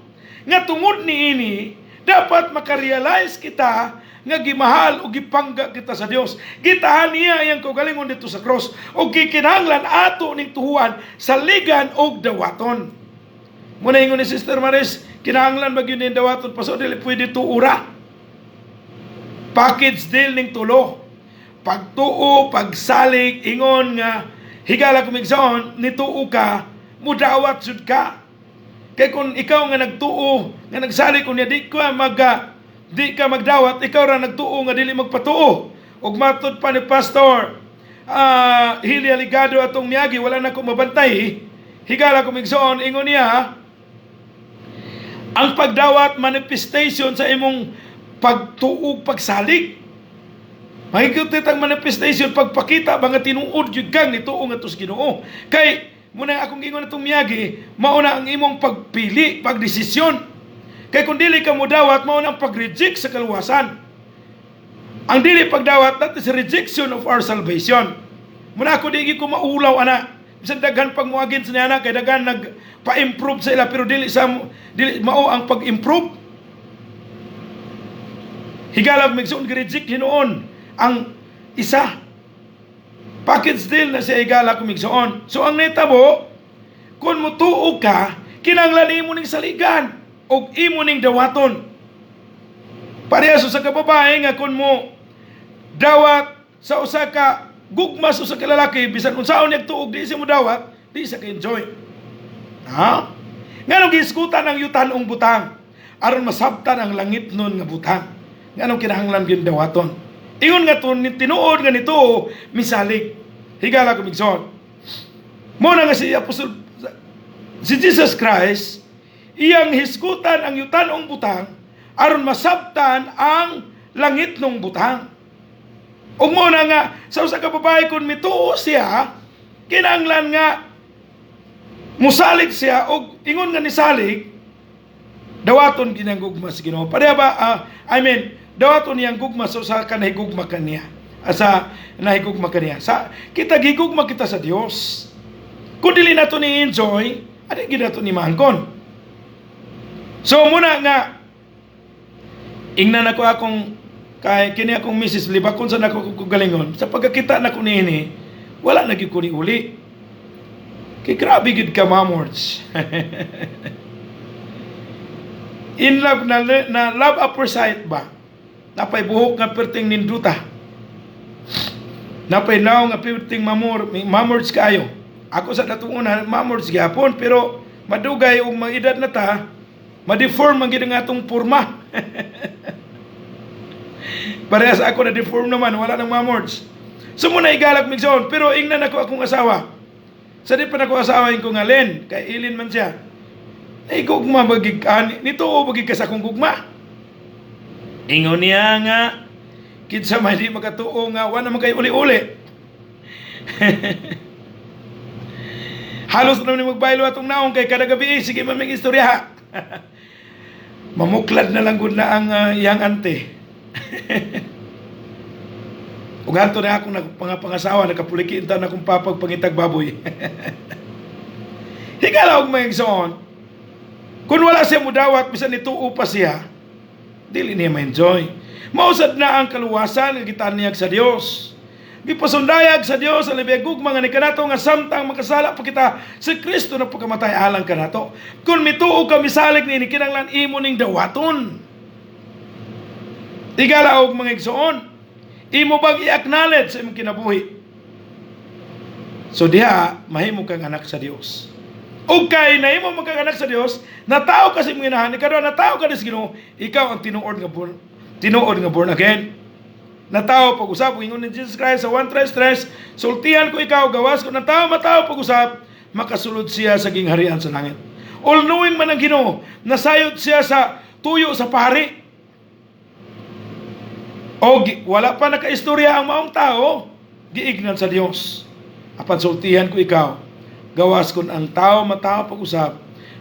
Nga tungod niini, dapat makarealize kita nga gimahal o gipangga kita sa Dios. Gitahan niya iyang kaugalingon dito sa cross o gikinahanglan ato ning tuhuan, saligan og dawaton. Muna ingon ni Sister Maris, kinahanglan ba gyud ning dawaton paso dili pwede tuura. Package deal ning tulo. Pagtuo, pagsalig, ingon nga higala kong igsoon, nituo ka, mudawat jud ka. Kay kung ikaw nga nagtuo, nga nagsalig unya di ka magdawat, ikaw ra nagtuo nga dili magpatuo. Ug matud pa ni Pastor Hili Aligado atong miyagi, wala na ko mabantay. Higala kong igsoon, ingon niya, ang pagdawat manifestation sa imong pagtuo, pagsalig. Mahigit ang manifestation, pagpakita ba nga tinuod gyud kang nituo nga sa Ginoo. Kay muna akong ingon atong miyagi, mauna ang imong pagpili, pagdesisyon. Kay kung dili ka modawat, mao na ang pag-reject sa kaluwasan. Ang dili pagdawat, that is rejection of our salvation. Muna ako di ko maulaw ana. Bisan daghan pag muagin sa niya kay daghan nagpa-improve sa ila, pero dili mao ang pag-improve. Higala og igsoon, gi-reject hinuon ang isa. Package deal na siya, higala kong igsoon. So ang nitabo, kung mutuo ka, kinahanglan imo ning saligan og imo ning dawaton. Parehas sa kababae nga kung mo dawat sa usa ka gugma sa usa ka lalaki, bisan unsaon niya tuog, di siya mo dawat, di siya ka-enjoy. Ha? Nganong gihisgutan ang yutanong butang? Aron masabtan ang langit nun nga butang. Nganong kinahanglan gyud dawaton? Ingon nga to ni tinuod nga nito misalig. Higala ko igsoon. Mo na nga si Apostol si Jesus Christ, iyang hisgutan ang yutanong butang aron masabtan ang langit nung butang. Ug mo na nga sa usa ka babae, kung mituo siya, kinahanglan nga musalig siya, og ingon nga nisalig, dawaton ginang gugma sa Ginoo. Pareha ba, I mean, dawaton niyang gugma sa usa ka nahigugma kaniya. Asa nahigugma kaniya. Sa kita gigugma kita sa Dios. Kung dili nato ni enjoy, adi gid nato ni maangkon. So muna nga ingnan ako akong kay kini akong misis, libakon sa nako galingon sa pagkakita nako niini, wala na gyud ko ni uli kay grabe gyud ka mamords in love na, na love at first sight ba. Napay buhok nga perting ninduta, napay naong nga perting mamor mamords kaayo. Ako sa datong una mamords gyapon, pero madugay ug mga edad na ta, ma-deform man gid ang atong porma. Parehas ako na deform naman, wala nang mamords. So muna igalak migsoon, pero ingnan ako akong asawa. Sa di pa nako asawa ko nga Len, kay ilin man siya. Ay gugma bagig ani nito o bagig ka sa akong gugma. Ingon niya nga kinsa may di makatuo nga wa naman kay uli-uli. Halos na ni magbaylo atong naong kay kada gabi sige man may istorya. Mamuklad na lang gud na ang iyang ante. Ug hanto na akong nagpangapangasawa, nakapuliki na akong papag pangitag baboy. Higala og mga igsoon. Kung wala siya mudawat, bisan nituo pa siya, dili niya ma-enjoy. Mausad na ang kaluwasan nga gitaniyag sa Dios. Gipasundayag sa Dios ang labi gugma nga ni kanato nga samtang makasala pa kita, si Kristo na pagkamatay alang kanato. Kung mituo ka, misalig niini, kinahanglan imo ning dawaton. Higala og mga igsoon, imo bang i-acknowledge sa imong kinabuhi? So diha mahimo kang anak sa Dios. Ug kay nahimo mo kang anak sa Dios, natao ka sa imong inahan, ikaduha natao ka sa Ginoo, ikaw ang tinuod nga born again. Natao pag-usab, ingon ni Jesus Christ sa 1:3, "Sultihan ko ikaw, gawas ko natao matao pag-usab, makasulod siya sa gingharian sa langit." All knowing man ang Ginoo, nasayod siya sa tuyo sa pari. O wala pa nakaistorya ang maong tao, giignan sa Dios. Apan sultihan ko ikaw, gawas kun ang tao matawo pag-usab,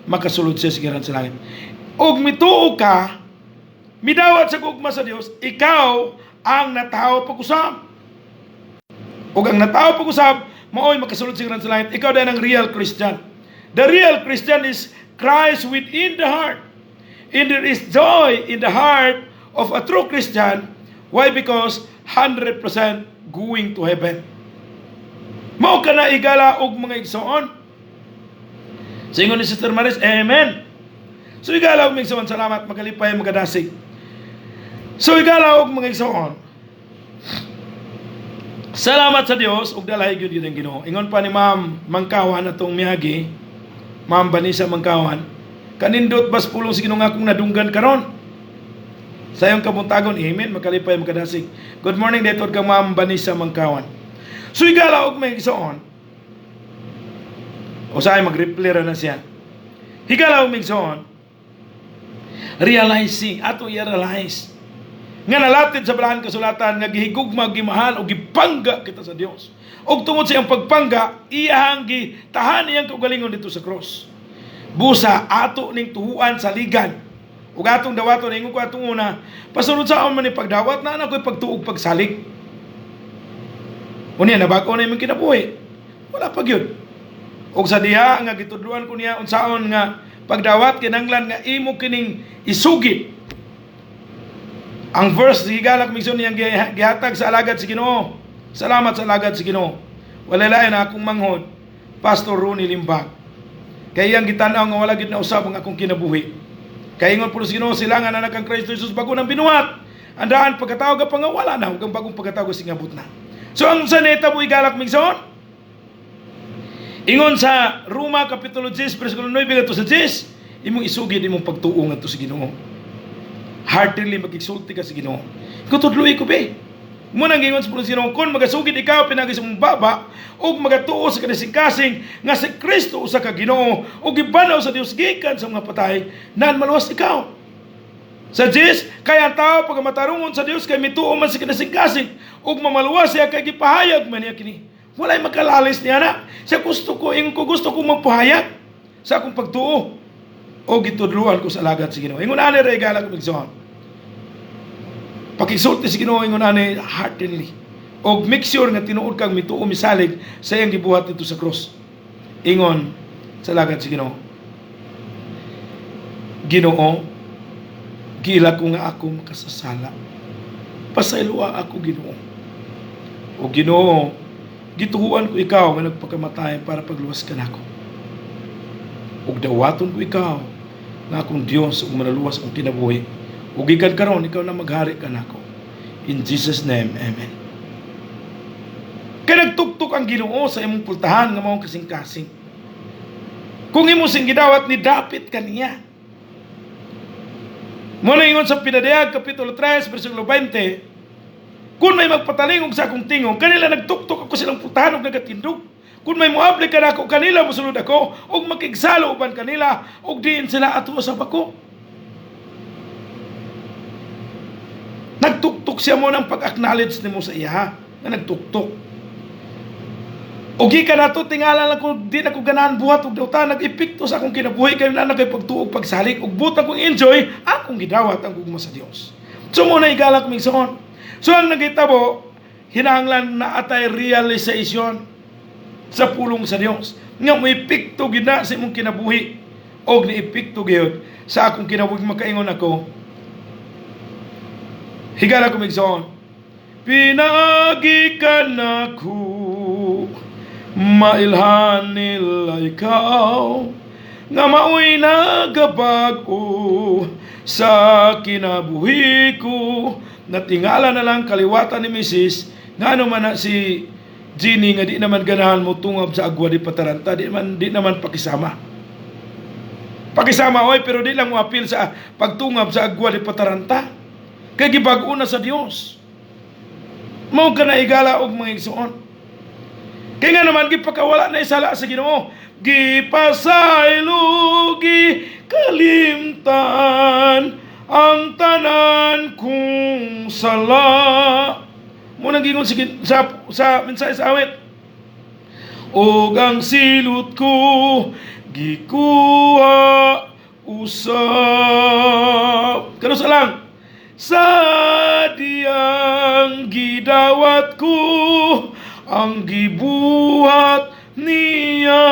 makasulod siya sa gingharian sa langit. Og mituo ka, midawat sa gugma sa Dios, ikaw ang natawo pag-usab. Ug ang natawo pag-usab, mao'y makasulod sa gingharian sa langit. Ikaw din ang real Christian. The real Christian is Christ within the heart. And there is joy in the heart of a true Christian. Why? Because 100% going to heaven. Mao ka na, igala og mga igsoon. Singon ni Sister Maris, "Amen." So igala og mga igsoon, salamat, makalipay, makadasig. So igala og mga igsoon, salamat sa Dios ug dalahi gyud yun ang Ginoo. Ingon pa ni Ma'am Mangkawan atong miyagi, Ma'am Vanessa Mangkawan, "Kanindot bas pulong sa Ginoo nga akong nadunggan karon. Sa iyong kabuntagon." Amen, makalipay, makadasig. Good morning dito kang Ma'am Vanessa Mangkawan. So igala og may igsoon. Usahay mag-reply ra na siya. Higala og may igsoon. Realizing, ato i-realize nga nalatid sa Balaang Kasulatan nga gihigugma, gimahal o gipangga kita sa Dios. Og tungod sa iyang pagpangga, iyang gitahan iyang kaugalingon dito sa cross. Busa ato ning tuhuan sa ligan. Ug atong dawaton, ingon ko atong una, pasunod sa man ni pagdawat na ako'y pagtuog pagsalig. Unya nabag-o na imong kinabuhi. Wala pa gyud. Og sa diha nga gitudluan ko niya unsaon nga pagdawat, kinanglan nga imo kining isugid. Ang verse, higala ko niyang gihatag sa alagad si Ginoo. Salamat sa alagad si Ginoo. Wala lain na akong manghod, Pastor Ronnie Limbag. Kay iyang gitan-aw nga wala gid na usab ang akong kinabuhi. Kay ingon po sa Ginoo, sila nga nanak kang Kristo Jesus bago nang binuhat. Ang daan pagkatawag ka pangawala na, ug ang bagong pagkatawag singabot na. So ang sa neta mo, igalak migsoon, ingon sa Roma Kapitulo 10, versikulo 9 ngadto sa 10, imong isugid imong pagtuo ngadto sa Ginoo. Heartily magigsulti ka sa Ginoo. Kutudloy ko be. Mo nang ingon sa pulong sa Ginoo, kung magasugid ikaw pinagi sa imong baba ug magatuo sa kasing-kasing nga si Kristo usa ka Ginoo ug gibanhaw sa Dios gikan sa mga patay, nan maluwas ikaw. Sa 10, kaya ang tao pagamatarungon sa Dios kay mituo man sa kasing-kasing ug mamaluwas siya kay gipahayag man niya kini. Walay makalalis niya na. Sa gusto ko, ingon ko, gusto ko magpahayag sa akong pagtuo o gitudluan ko sa alagad sa Ginoo. Ingon ani ra, igala ko igsoon. Pakigsulti sa Ginoo, ingon ani, heartily. Og make sure nga tinuod kang mituo, misalig sa iyang gibuhat dito sa cross. Ingon sa alagad sa Ginoo. "Ginoo, giila ko nga ako makasasala. Pasayloa ako, Ginoo. O Ginoo, gituhuan ko ikaw nga nagpakamatay para pagluwas kanako. Ug dawaton ko ikaw nga akong Dios ug manaluwas akong kinabuhi. Ug gikan karon ikaw na maghari kanako. In Jesus' name, amen." Kay nagtuktok ang Ginoo sa imong pultahan nga maong kasing-kasing. Kung imo sing gidawat ni dapit kaniya. Mo na ingon sa Pinadayag Kapitulo 3 versikulo 20, "Kung may magpatalingog sa akong tingog, kanila nagtuktok ako silang pultahan ug nagatindog. Kung may muabli kanako, kanila mosulod ako ug makigsalo uban kanila ug diin sila ato sa bako." Nagtuktok siya mo ng pag-acknowledge nimo sa iya nga nagtuktok. O gikan nato tingala lang ko di na ko ganahan buhat og dawtan, nag-epekto sa akong kinabuhi kay na kay pagtuog pagsalig ug buot akong enjoy akong gidawat ang gugma sa Dios. So mo na, igala ko migsoon. So ang nagitabo, hinahanglan na atay realization sa pulong sa Dios nga mo epekto gid na sa imong kinabuhi og ni-epekto gyud sa akong kinabuhi, makaingon ako. Higala ko migsoon. Pinaagi ka nako, mailhan nila ikaw nga maoy nagabag-o sa kinabuhi ko. Natingala na lang kaliwatan ni Mrs. nga ano man na si Jenny nga di naman ganahan mo tungab sa agwa di pataranta, di naman pakisama. Pakisama oy, pero di lang mo apil sa pagtungab sa agwa di pataranta. Kay gibag-o na sa Dios. Mao ka na, igala og mga igsoon. Kaya nga naman, gipakawala na isala sa Ginoo. Gipasaylo, gikalimtan ang tanan kong sala. Mao nang gingon sa mensahe sa awit. Og ang silot ko gikuha usab. Kanus-a lang? Sa diyang gidawat ko ang gibuhat niya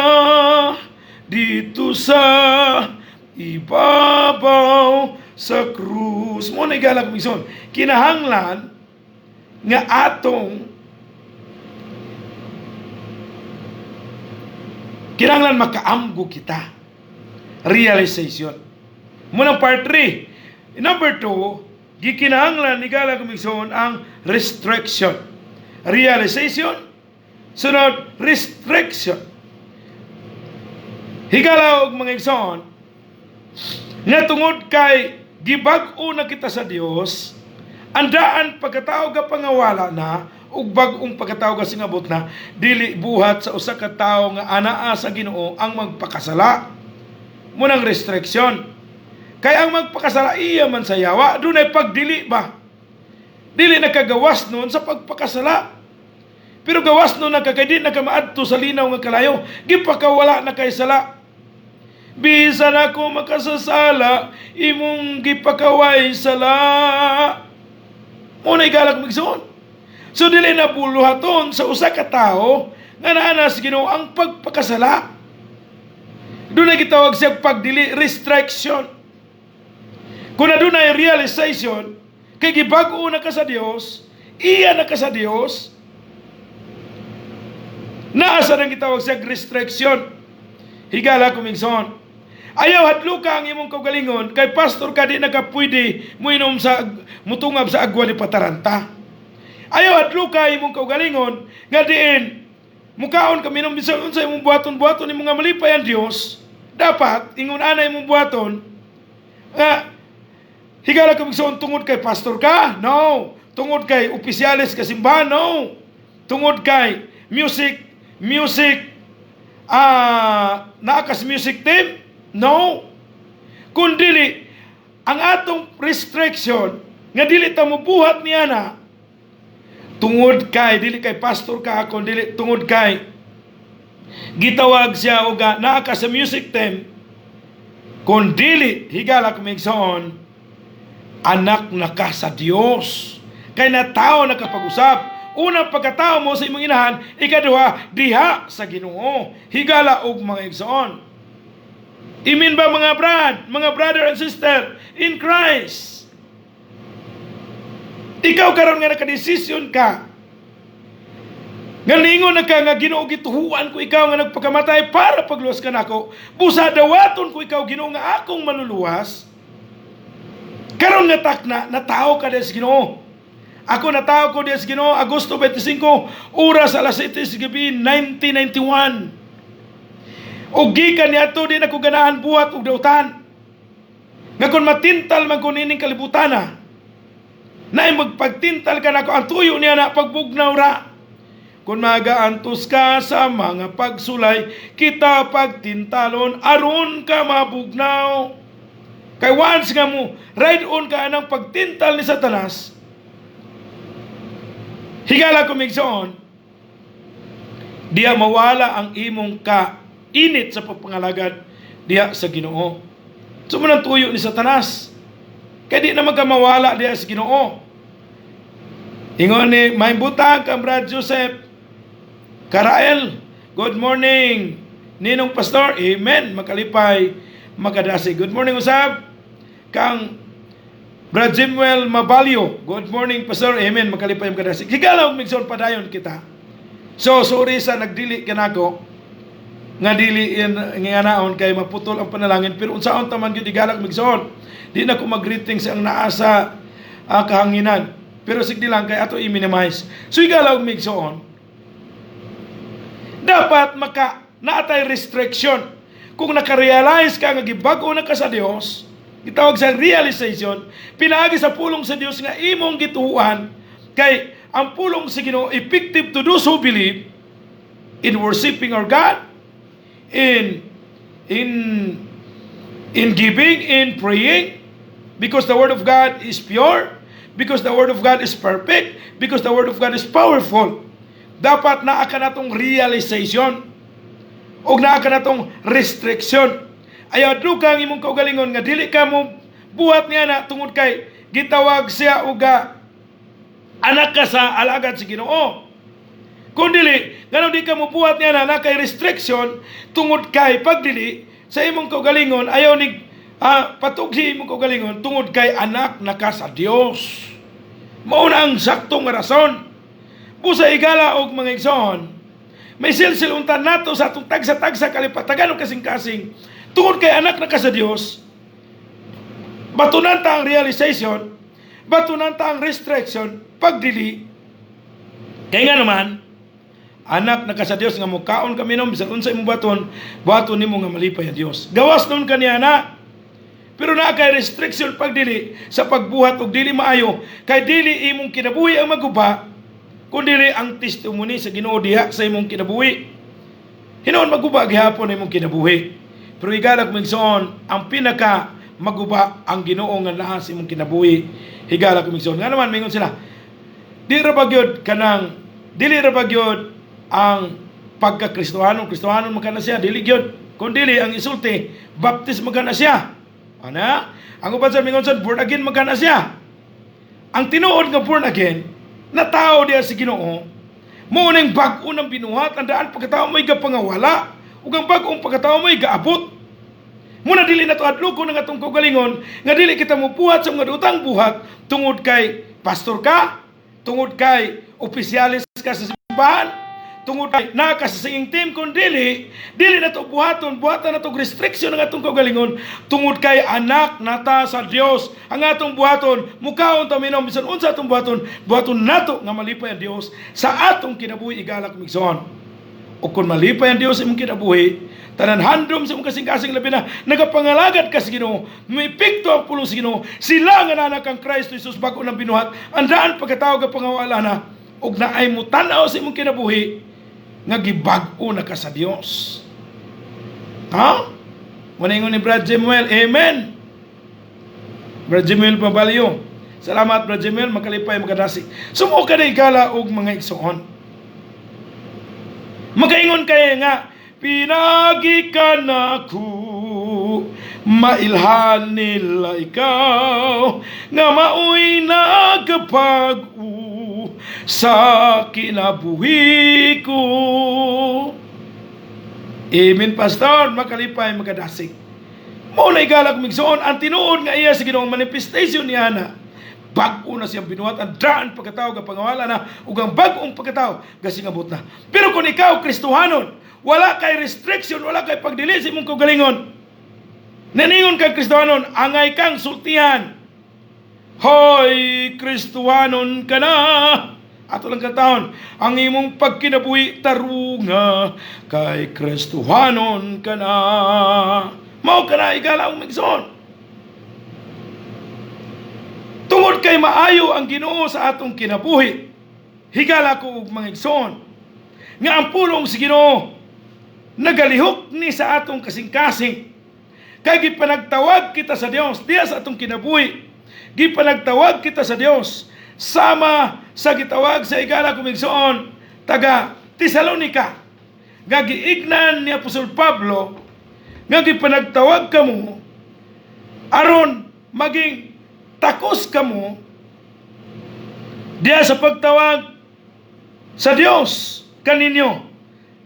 didto sa ibabaw sa krus. Mao na, higala, igsoon. Kinahanglan nga atong kinahanglan makaamgo kita. Realization. Mao nang part 3. Number 2, gikinahanglan, higala, igsoon, ang restriction. Realization, sunod, restriction. Higala og mga igsoon, nga tungod kay gibag-o na kita sa Dios, andaan pagkatao ga pangawala na ug bag-ong pagkatao ga singabot na, dili buhat sa usa ka tawo nga anaa sa Ginoo ang magpakasala. Mao nang restriction. Kay ang magpakasala, iya man sa yawa, dunay pagdili ba? Dili nakagawas nun sa pagpakasala. Pero gawas nun na kay di na ka maadto sa linaw nga kalayo, gipakawala na kay sala. Bisan ako makasasala, imong gipakaway sala. Mao na, higala, igsoon. So dili na buluhaton sa usa ka tawo nga naa sa Ginoo ang pagpakasala. Dunay gitawag siya pagdili, restriction. Kung na dunay realization, kay gibag-o na ka sa Dios, iya na ka sa Dios, naa sa nang gitawag siya restriction. Higala ko, igsoon. Ayaw hadluka ang imong kaugalingon kay pastor ka, di na ka pwede muinom sa mutungab sa agwa ni pataranta. Ayaw hadluka imong kaugalingon nga diin mukaon ka, minom, bisan unsa imong buhaton-buhaton imong nga malipay ang Dios. Dapat ingon ana imong buhaton nga, higala ka, igsoon, tungod kay pastor ka? No. Tungod kay opisyales ka simbahan? No. Tungod kay music music naa kas music team? No. Kung dili, ang atong restriction nga dili ta mobuhat niya na tungod kay dili kay pastor ka, kung dili tungod kay gitawag siya og naa ka sa music team, kung dili, higala ko, igsoon, anak na ka sa Dios kay natao na kapag-usab. Unang pagkatao mo sa imong inahan, ikaduha diha sa Ginoo. Higala og mga igsoon. Amen ba, mga brad, mga brother and sister in Christ? Ikaw karon nga nakadesisyon ka, nga ningon na ka nga, "Ginoo, gituhuan ko ikaw nga nagpakamatay para pagluwas ka nako. Busa dawaton ko ikaw, Ginoo, nga akong manluluwas." Karon nga takna, natao ka sa Ginoo. Ako, natao ko sa Ginoo Agosto 25, oras alas 7 sa gabi, 1991. Og gikan niadto, di na ko ganahan buhat og dautan. Nga kung matintal man ko nining kalibutan na, na magpagtintal ka nako, ang tuyo niya na pagbugnaw ra. Kung magaantos ka sa mga pagsulay, kita pagtintalon, aron ka mabugnaw. Kay once nga mo ride on ka anang pagtintal ni Satanas, higala ko, igsoon, diya mawala ang imong ka init sa pagpangalagad diha sa Ginoo. So mao nang tuyo ni Satanas. Kay di na magkamawala diha sa Ginoo. Ingon ni may butang kang Brad Joseph Karael. Good morning, Ninong Pastor. Amen. Makalipay, makadasi. Good morning usab kang Brad Jimuel Mabalyo. Good morning, Pastor. Amen. Makalipay, makadasi. Higala og igsoon, padayon kita. So sorry sa nagdili kanako nga dili in nga naon kay maputol ang panalangin, pero unsaon ta man gyud, higala, igsoon. Di na ko mag-greeting sa ang naa sa kahanginan. Pero sige lang kay ato i-minimize. So higala og igsoon, dapat maka naatay restriction. Kung naka-realize ka nga gibag-o na ka sa Dios, gitawag sa realization, pinaagi sa pulong sa Dios nga imong gituhuan, kay ang pulong sa Ginoo effective to those who believe. in worshiping our God, in giving, in praying, because the Word of God is pure, because the Word of God is perfect, because the Word of God is powerful. Dapat naa ka natong realization o naa ka natong restriction. Ayaw kang imong kaugalingon nga dili ka mo buhat niya na tungod kay gitawag siya uga anak ka sa alagad sa Ginoo. Kung dili, ngano di ka mo buhat niya na kay restriction tungod kay pagdili sa imong kaugalingon, ayaw ni patughi imong kaugalingon tungod kay anak na ka sa Dios. Mao na ang sakto nga rason. Busa, higala og mga igsoon, may silsil unta nato sa atong tagsa-tagsa kalipatagan o kasing-kasing tungod kay anak na ka sa Dios. Batunan ta ang realization, batunan ta ang restriction, pagdili. Kay nga naman, anak na ka sa Dios nga mukaon kami nom bisan unsa imong buhaton, buhaton nimo nga malipay ang Dios. Gawas nun kaniya na. Pero naa kay restriction pagdili sa pagbuhat og dili maayo, kay dili imong kinabuhi ang maguba, kun dili ang testimony sa Ginoo diha sa imong kinabuhi. Hinuon maguba gihapon imong kinabuhi. Pero higala ko, igsoon, ang pinaka maguba ang Ginoo nga naa sa imong kinabuhi. Higala ko, igsoon. Nga naman mingon sila, di ra ba gyud kanang dili ra ba gyud ang pagka-Kristohanon, Kristohanon man kana siya, dili gyud. Kung dili ang isulti, Baptist man kana siya. Ana? Ang uban sa mingon sa born again man kana siya. Ang tinuod nga born again, na tao diya si Ginoo, mao ning bag-o ng binuhat, ang daan pagkatao mo'y gapangawala, ug ang bag-ong pagkatao mo'y gaabot. Muna dili na to adloko ng atong kaugalingon nga dili kita mobuhat sa mga dutang buhat tungod kay pastor ka, tungod kay opisyalis ka sa simbahan, tungod kay naa ka sa singing team, kun dili, dili na to buhaton, buhatan na to restriction ng atong kaugalingon tungod kay anak nata sa Dios. Ang atong buhaton, mukaon ta, minom, bisan unsa atong buhaton, buhaton nato nga malipay ang Dios sa atong kinabuhi, higala ko, igsoon. O kung malipay ang Dios sa imong kinabuhi, tanan handom sa imong kasing-kasing, labi na nagapangalagad ka sa Ginoo, may epekto ang pulong sa Ginoo, sila nga nanak kang Kristo Jesus, bag-o ng binuhat, ang daan pagkatao ga pangawala na, ug naay mo tan-aw sa imong kinabuhi nga gibag-o na ka sa Dios. Ha? Muna ingon ni Brad Jemuel, Amen. Brad Jemuel Pabalyo. Salamat, Brad Jemuel, makalipay makadasi. Sumuo ka na, higala og mga igsoon. Makaingon kay nga, pinagi ka na ko, mailhan nila ikaw, nga maoy nagapag-o sa kinabuhi ko. Amen, Pastor. Makalipay, makadasig. Mao na, higala kong igsoon, ang tinuod nga iya sa Ginoong manifestation niya na bag-o na siyang binuhat, ang daan pagkatao ga pangawala na ug ang bag-ong pagkatao gasingabot na. Pero kung ikaw Kristohanon, wala kay restriction, wala kay pagdili sa imong kaugalingon. Naningon kag Kristohanon, angay kang sultihan. Hoy, Kristohanon ka na. Ato lang kantahon, ang imong pagkinabuhi tarunga kay Kristohanon ka na. Mao ka na, higala og igsoon. Tungod kay maayo ang Ginoo sa atong kinabuhi. Higala ko og mga igsoon, nga ang pulong sa Ginoo nagalihok ni sa atong kasing-kasing. Kay gipanagtawag kita sa Dios diya sa atong kinabuhi. Gipanagtawag kita sa Dios sama sa gitawag sa higala kong igsoon taga Tesalonica nga giignan ni Apostol Pablo nga gipanagtawag kamo aron maging takos kamo diya sa pagtawag sa Dios kaninyo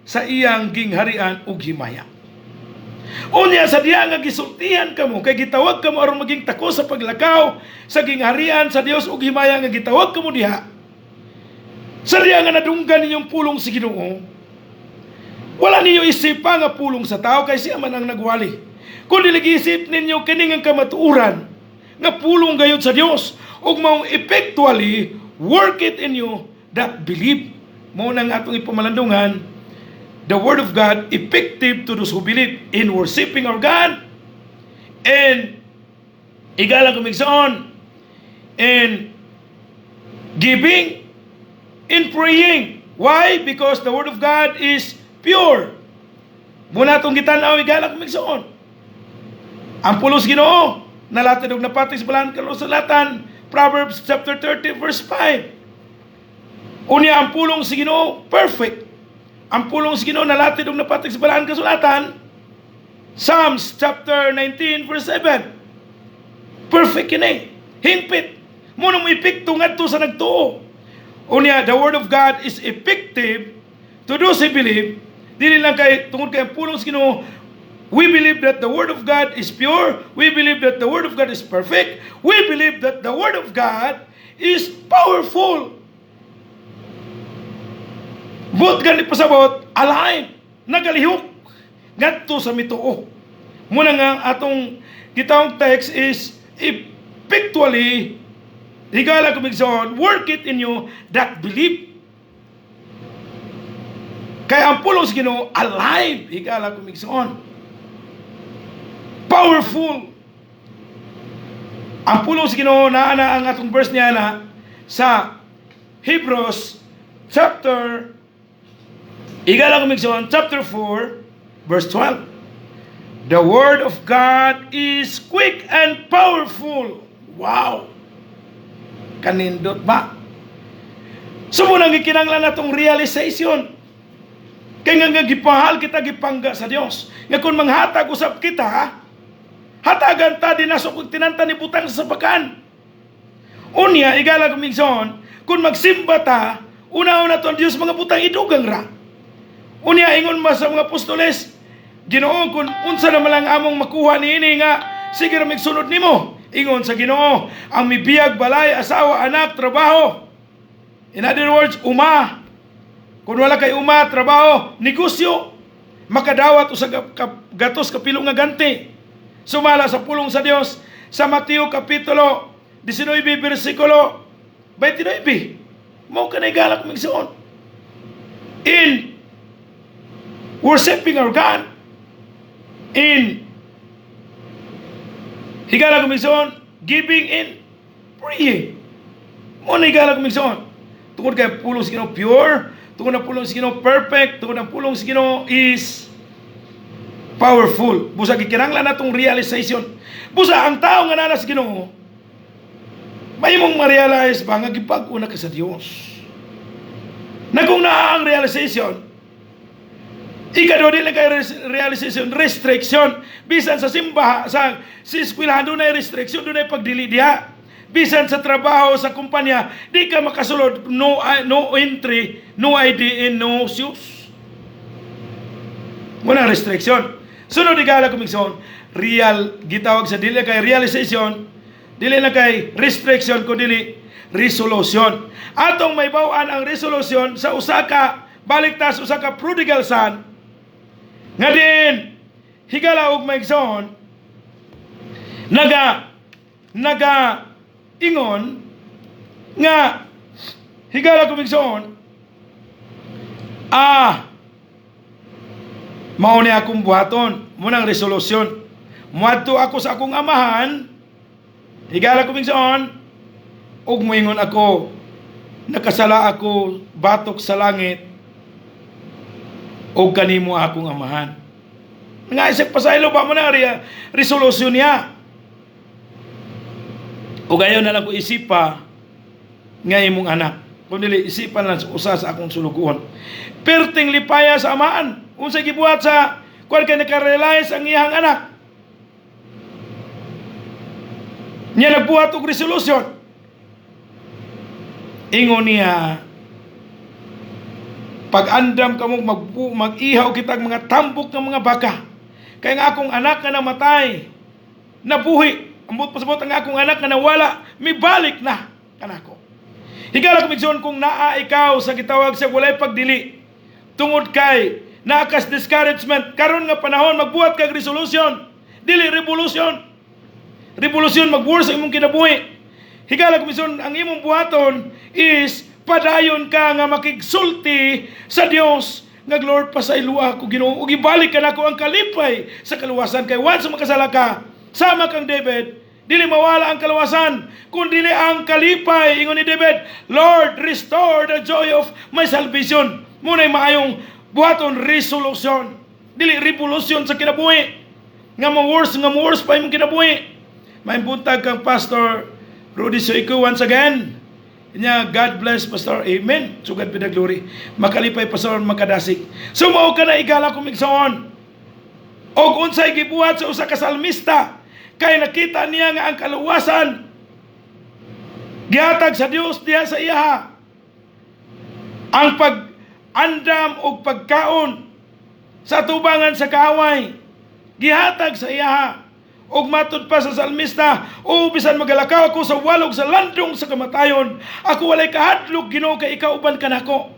sa iyang gingharian ug himaya. Unya sa diya nga gisultihan kamo kay gitawag kamo aron maging takos sa paglakaw sa gingharian sa Dios ug himaya nga gitawag kamo diha. Sa diya nga nadunggan ninyong pulong sa Ginoo, wala ninyo isipa nga pulong sa tao kay siya man ang nagwali. Kung dili giisip ninyo kini nga kamatuoran nga pulong gayud sa Dios ug maong effectually work it in you that believe. Mao nang atong ipamalandungan, the word of God effective to those who believe in worshiping our God and, higala kong igsoon, in giving, in praying. Why? Because the word of God is pure. Muna atong gitan-aw, higala kong igsoon. Ang pulong sa Ginoo nalatid og napatay sa balaan kasulatan, Proverbs chapter 30 verse 5. Unya ang pulong sa Ginoo perfect. Ang pulong sa Ginoo nalatid og napatay sa balaan kasulatan, Psalms chapter 19 verse 7. Perfect kini. Hingpit. Muna mo epekto ngadto sa nagtuo. Unya, the word of God is effective to those who believe. Dili lang kay tungod kay ang pulong sa Ginoo. We believe that the word of God is pure. We believe that the word of God is perfect. We believe that the word of God is powerful. Buot gani pasabot, alive, nagalihok ngadto sa mituo. Muna nga atong kitang text is effectually, higala kong igsoon, work it in you that believe. Kaya ang pulong sa Ginoo alive, higala kong igsoon. Powerful. Ang pulong sa Ginoo naa na ang atong verse niya na sa Hebrews chapter, higala kong igsoon, chapter 4 verse 12. The word of God is quick and powerful. Wow. Kanindot ba? So muna gikinanglan natong realization. Kay nga gipahal kita, gipangga sa Dios. Nga kung manghatag usab kita, hatagan ta, dinasok og tinanta ni butang sa sabakan. Unya, higala kong igsoon, kung magsimba ta, una-una to ang Dios mga butang idugang ra. Unya, ingon ma sa mga apostoles, "Ginoo, kung unsa na lang among makuha niini nga sige ra magsunod nimo?" Ingon sa Ginoo, ang mibiyag balay, asawa, anak, trabaho. In other words, uma. Kung wala kay uma, trabaho, negosyo, makadawat usa ka gatos kapilo nga ganti. Sumala sa pulong sa Dios sa Mateo kapitulo 19 bersikulo 29. Mao kanay, higala kong igsoon. In worshiping our God, in, higala kong igsoon, giving and praying. Mo na, higala kong igsoon. Tungod kay pulong sa Ginoo pure, tungod na pulong sa Ginoo perfect, tungod ang pulong sa Ginoo is powerful. Busa gikinahanglan natong realization. Busa ang tao nga naa sa Ginoo, may mong ma-realize ba nga gibag-o na ka sa Dios. Na kung naa ang realization, ikado dili kay realization, restriction. Bisan sa simbaha, sa eskwelahan, doon ay restriction, doon ay pagdili diha. Bisan sa trabaho, sa kumpanya, di ka makasulod, no, no entry, no ID, and no shoes. Muna restriction. Sunod, higala kong igsoon, real, gitawag sa dili kay realization, dili na kay restriction, kun dili resolution. Atong may bawaan ang resolution sa usa ka baliktas usa ka prodigal son nga din, higala og maigsoon, naga ingon nga, higala kong igsoon, mao ni akong buhaton. Munang resolusyon, muadto ako sa akong amahan, higala kong igsoon, ug moingon ako, nakasala ako batok sa langit ug kanimo akong amahan. Nga isip pasaylo ba mo na resolusyon niya. O gayon na lang ko isipa nga imong anak. Kung dili, isipan lang sa usa sa akong sulugoon. Perting lipaya sa amaan. Unsa gibuhat sa kuan kay nakarealize ang iyang anak? Niya nagbuhat og resolution. Ingon niya, "Pag-andam kamo mag-ihaw kitag mga tambok ng mga baka. Kay nga akong anak nga namatay, nabuhi. Ambot pasabot, ang akong anak nga nawala, mibalik na kanako." Higala kong igsoon, kung naa ikaw sa gitawag sa walay pagdili, tungod kay naa kas discouragement, karon nga panahon magbuhat kag resolution, dili revolution. Revolution mag-worse sa imong kinabuhi. Higala kong igsoon, ang imong buhaton is padayon ka nga makigsulti sa Dios nga, "Lord, pasayloa ako, Ginoo, ug ibalik ka nako ang kalipay sa kaluwasan." Kay once makasala ka, sama kang David, dili mawala ang kaluwasan kun dili ang kalipay. Ingon ni David, "Lord, restore the joy of my salvation." Muna'y maayong Buhaton resolusyon. Dili revolusyon sa kinabuhi. Nga mo worse pa imong kinabuhi. May buntag kang Pastor Rudy Soiko once again. Nya, God bless, Pastor. Amen. To God be the glory. Makalipay, Pastor, makadasig. So mao ka na, igala kong igsoon. Og unsay gibuhat sa usa ka salmista kay nakita niya nga ang kaluwasan gihatag sa Dios diha sa iyaha. Ang pag-andam og pagkaon sa tubangan sa kaaway gihatag sa iyaha. Og matud pa sa salmista, "O bisan magalakaw ako sa walog sa landong sa kamatayon, ako walay kahadlok, Ginoo, kay ikaw uban kanako."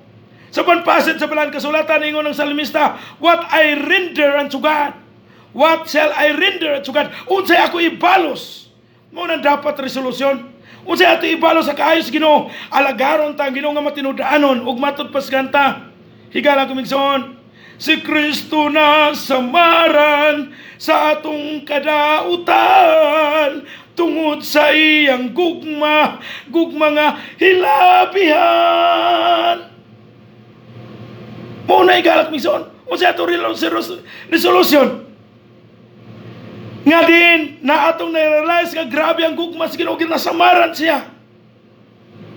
Sa panpasit sa Balaan Kasulatan, ingon ng salmista, "What I render unto God? What shall I render unto God?" Unsay ako ibalos? Mao nang dapat resolusyon. Unsay ato ibalos sa kaayos, Ginoo? Alagaron ta ang Ginoo nga matinud-anon. Ug matud pa sa kanta, higala kong igsoon, si Kristo na samaran sa atong kadautan tungod sa iyang gugma, gugma nga hilabihan. Mao na, igalak migsoon. Unsa ato resolution? Nga din na atong na-realize nga grabe ang gugma sa Ginoo, ginasamaran siya.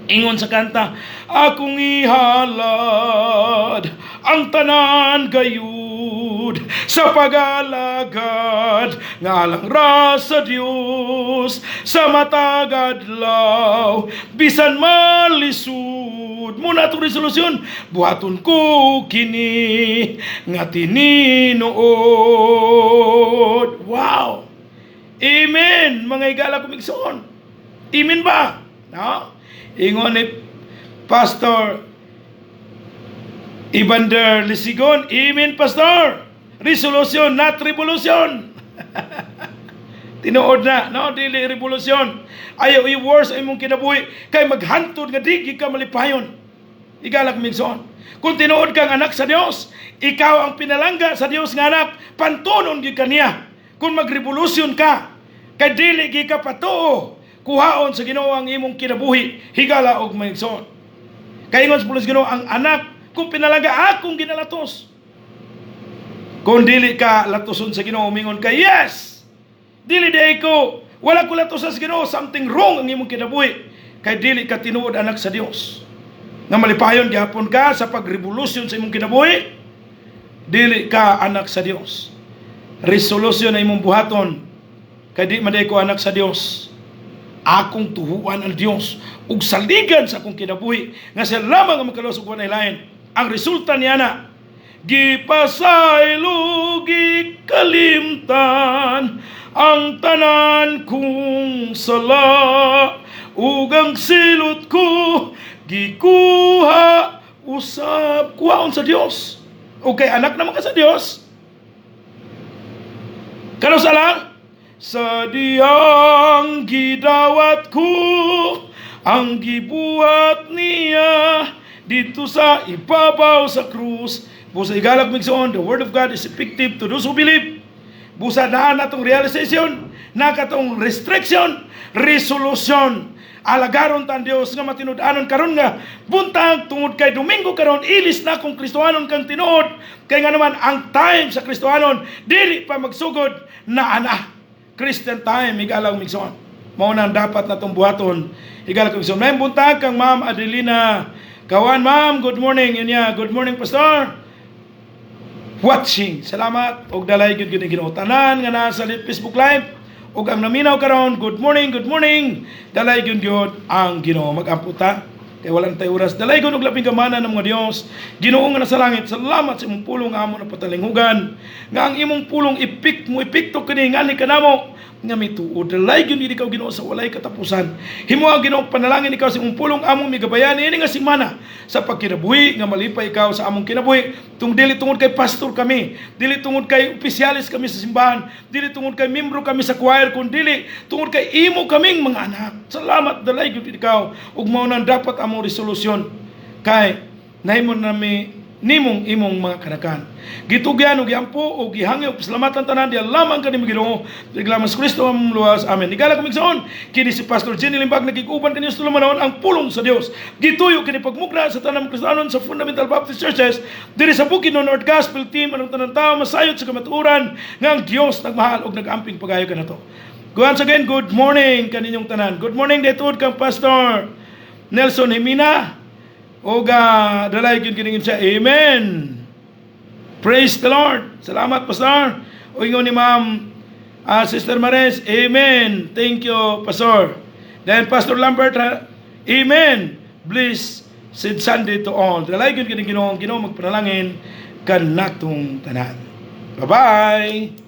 Ingon sa kanta, "Akong ihalad ang tanan gayud sa pagalagad nga alang ra sa Dios sa matag adlaw bisan malisod." Mao na atong resolusyon, buhaton ko kini nga tinuod. Wow! Amen, mga igala kong igsoon. Amen ba? No? Ingon ni Pastor Evander Lisigon, "Amen, Pastor. Resolution, not revolution." Tinuod na, no? Dili revolusyon. Ayaw i-worse ang imong kinabuhi kay maghantod nga di ka malipayon. Igalak migsoon. Kung tinuod kang anak sa Dios, ikaw ang pinalangga sa Dios nga anak, pantunon gyud kaniya. Kung magrevolusyon ka, kay dili gyud ka patuo, kuhaon sa Ginoo ang imong kinabuhi, higala og maigsoon. Kay ingon sa pulos Ginoo, ang anak kung pinalangga akong ginalatos. Kung dili ka latuson sa Ginoo, mingon ka, "Yes! Dili di ko, wala ko latuson sa Ginoo," something wrong ang imong kinabuhi. Kay dili ka tinuod anak sa Dios. Nga malipayon gihapon ka sa pagrevolusyon sa imong kinabuhi, dili ka anak sa Dios. Resolusyon na imong buhaton, kay di man ko anak sa Dios. Akong tuhuan ang Dios ug saligan sa akong kinabuhi nga siya lamang ang makaluwas ug walay lain. Ang resulta niya na gipasaylo, gikalimtan ang tanan kong sala ug ang silot ko gikuha usab. Kuhaon sa Dios. Okay, anak naman ka sa Dios. Kano sa lang? Sa diyang gidawat ko ang gibuhat niya dito sa ibabaw sa krus. Busa, igalak migsoon, the word of God is effective to those who believe. Busa naa natong realization, na katong restriction, resolution. Alagaron ta ang Dios nga matinud-anon karon nga buntag tungod kay Domingo karon, ilis na kung Kristohanon kang tinuod, kay nga naman ang time sa Kristohanon dili pa magsugod na ana. Christian time, higala migsoon. Mao na ang dapat natong buhaton. Higala migsoon. May buntag kang Ma'am Adelina Kawan, ma'am, good morning. Yun niya, "Good morning, Pastor. Watching." Salamat og dalay gyud gyud Ginoo. Tanan nga naa sa Facebook Live ug ang naminaw karon, good morning, good morning. Dalay gyud gyud ang Ginoo. Mag-ampo ta kay wala tay oras. Dalay gyud og labing gamhanan ng mga Dios. Ginoo nga nasa langit, salamat sa imong pulong nga amo na patalinghugan. Nga ang imong pulong ipik mo epekto kini ngani kanamo nga mituod. Dalay gyud ikaw, Ginoo, sa walay katapusan. Himo ang Ginoo panalangin ikaw sa imong pulong among migabayan ini nga semana sa pagkinabuhi nga malipay ikaw sa among kinabuhi. Tung dili tungod kay pastor kami, dili tungod kay opisyalis kami sa simbahan, dili tungod kay membro kami sa choir, kun dili tungod kay imo kaming mga anak. Salamat, dalay gyud ikaw ug mao nang dapat among resolusyon kay nahimo nami nimong imong mga kanakan. Gitugyan og giampo og gihangyo og pasalamatan tanan diha lamang kanimo, Ginoo. Lamang sa Kristo ang luwas. Amen. Higala kong igsoon, kini si Pastor Jenny Limbag nakig-uban kanyo sa tulumanon ang pulong sa Dios. Gituyo kini pagmugna sa tanang Kristohanon sa Fundamental Baptist Churches diri sa Bukidnon North Gospel Team anong tanan tao masayod sa kamatuoran nga ang Dios nagmahal og nagamping pagayo kanato. Once again, good morning kaninyong tanan. Good morning daytoy kang Pastor Nelson Himina. Og dalay gyud kining siya. Amen. Praise the Lord. Salamat, Pastor. O ingon ni Ma'am Sister Mares, Amen. Thank you, Pastor. Then Pastor Lambert, Amen. Blessed Sunday to all. Dalay gyud kining Ginoo, Ginoo magpanalangin kanatong tanan. Bye-bye.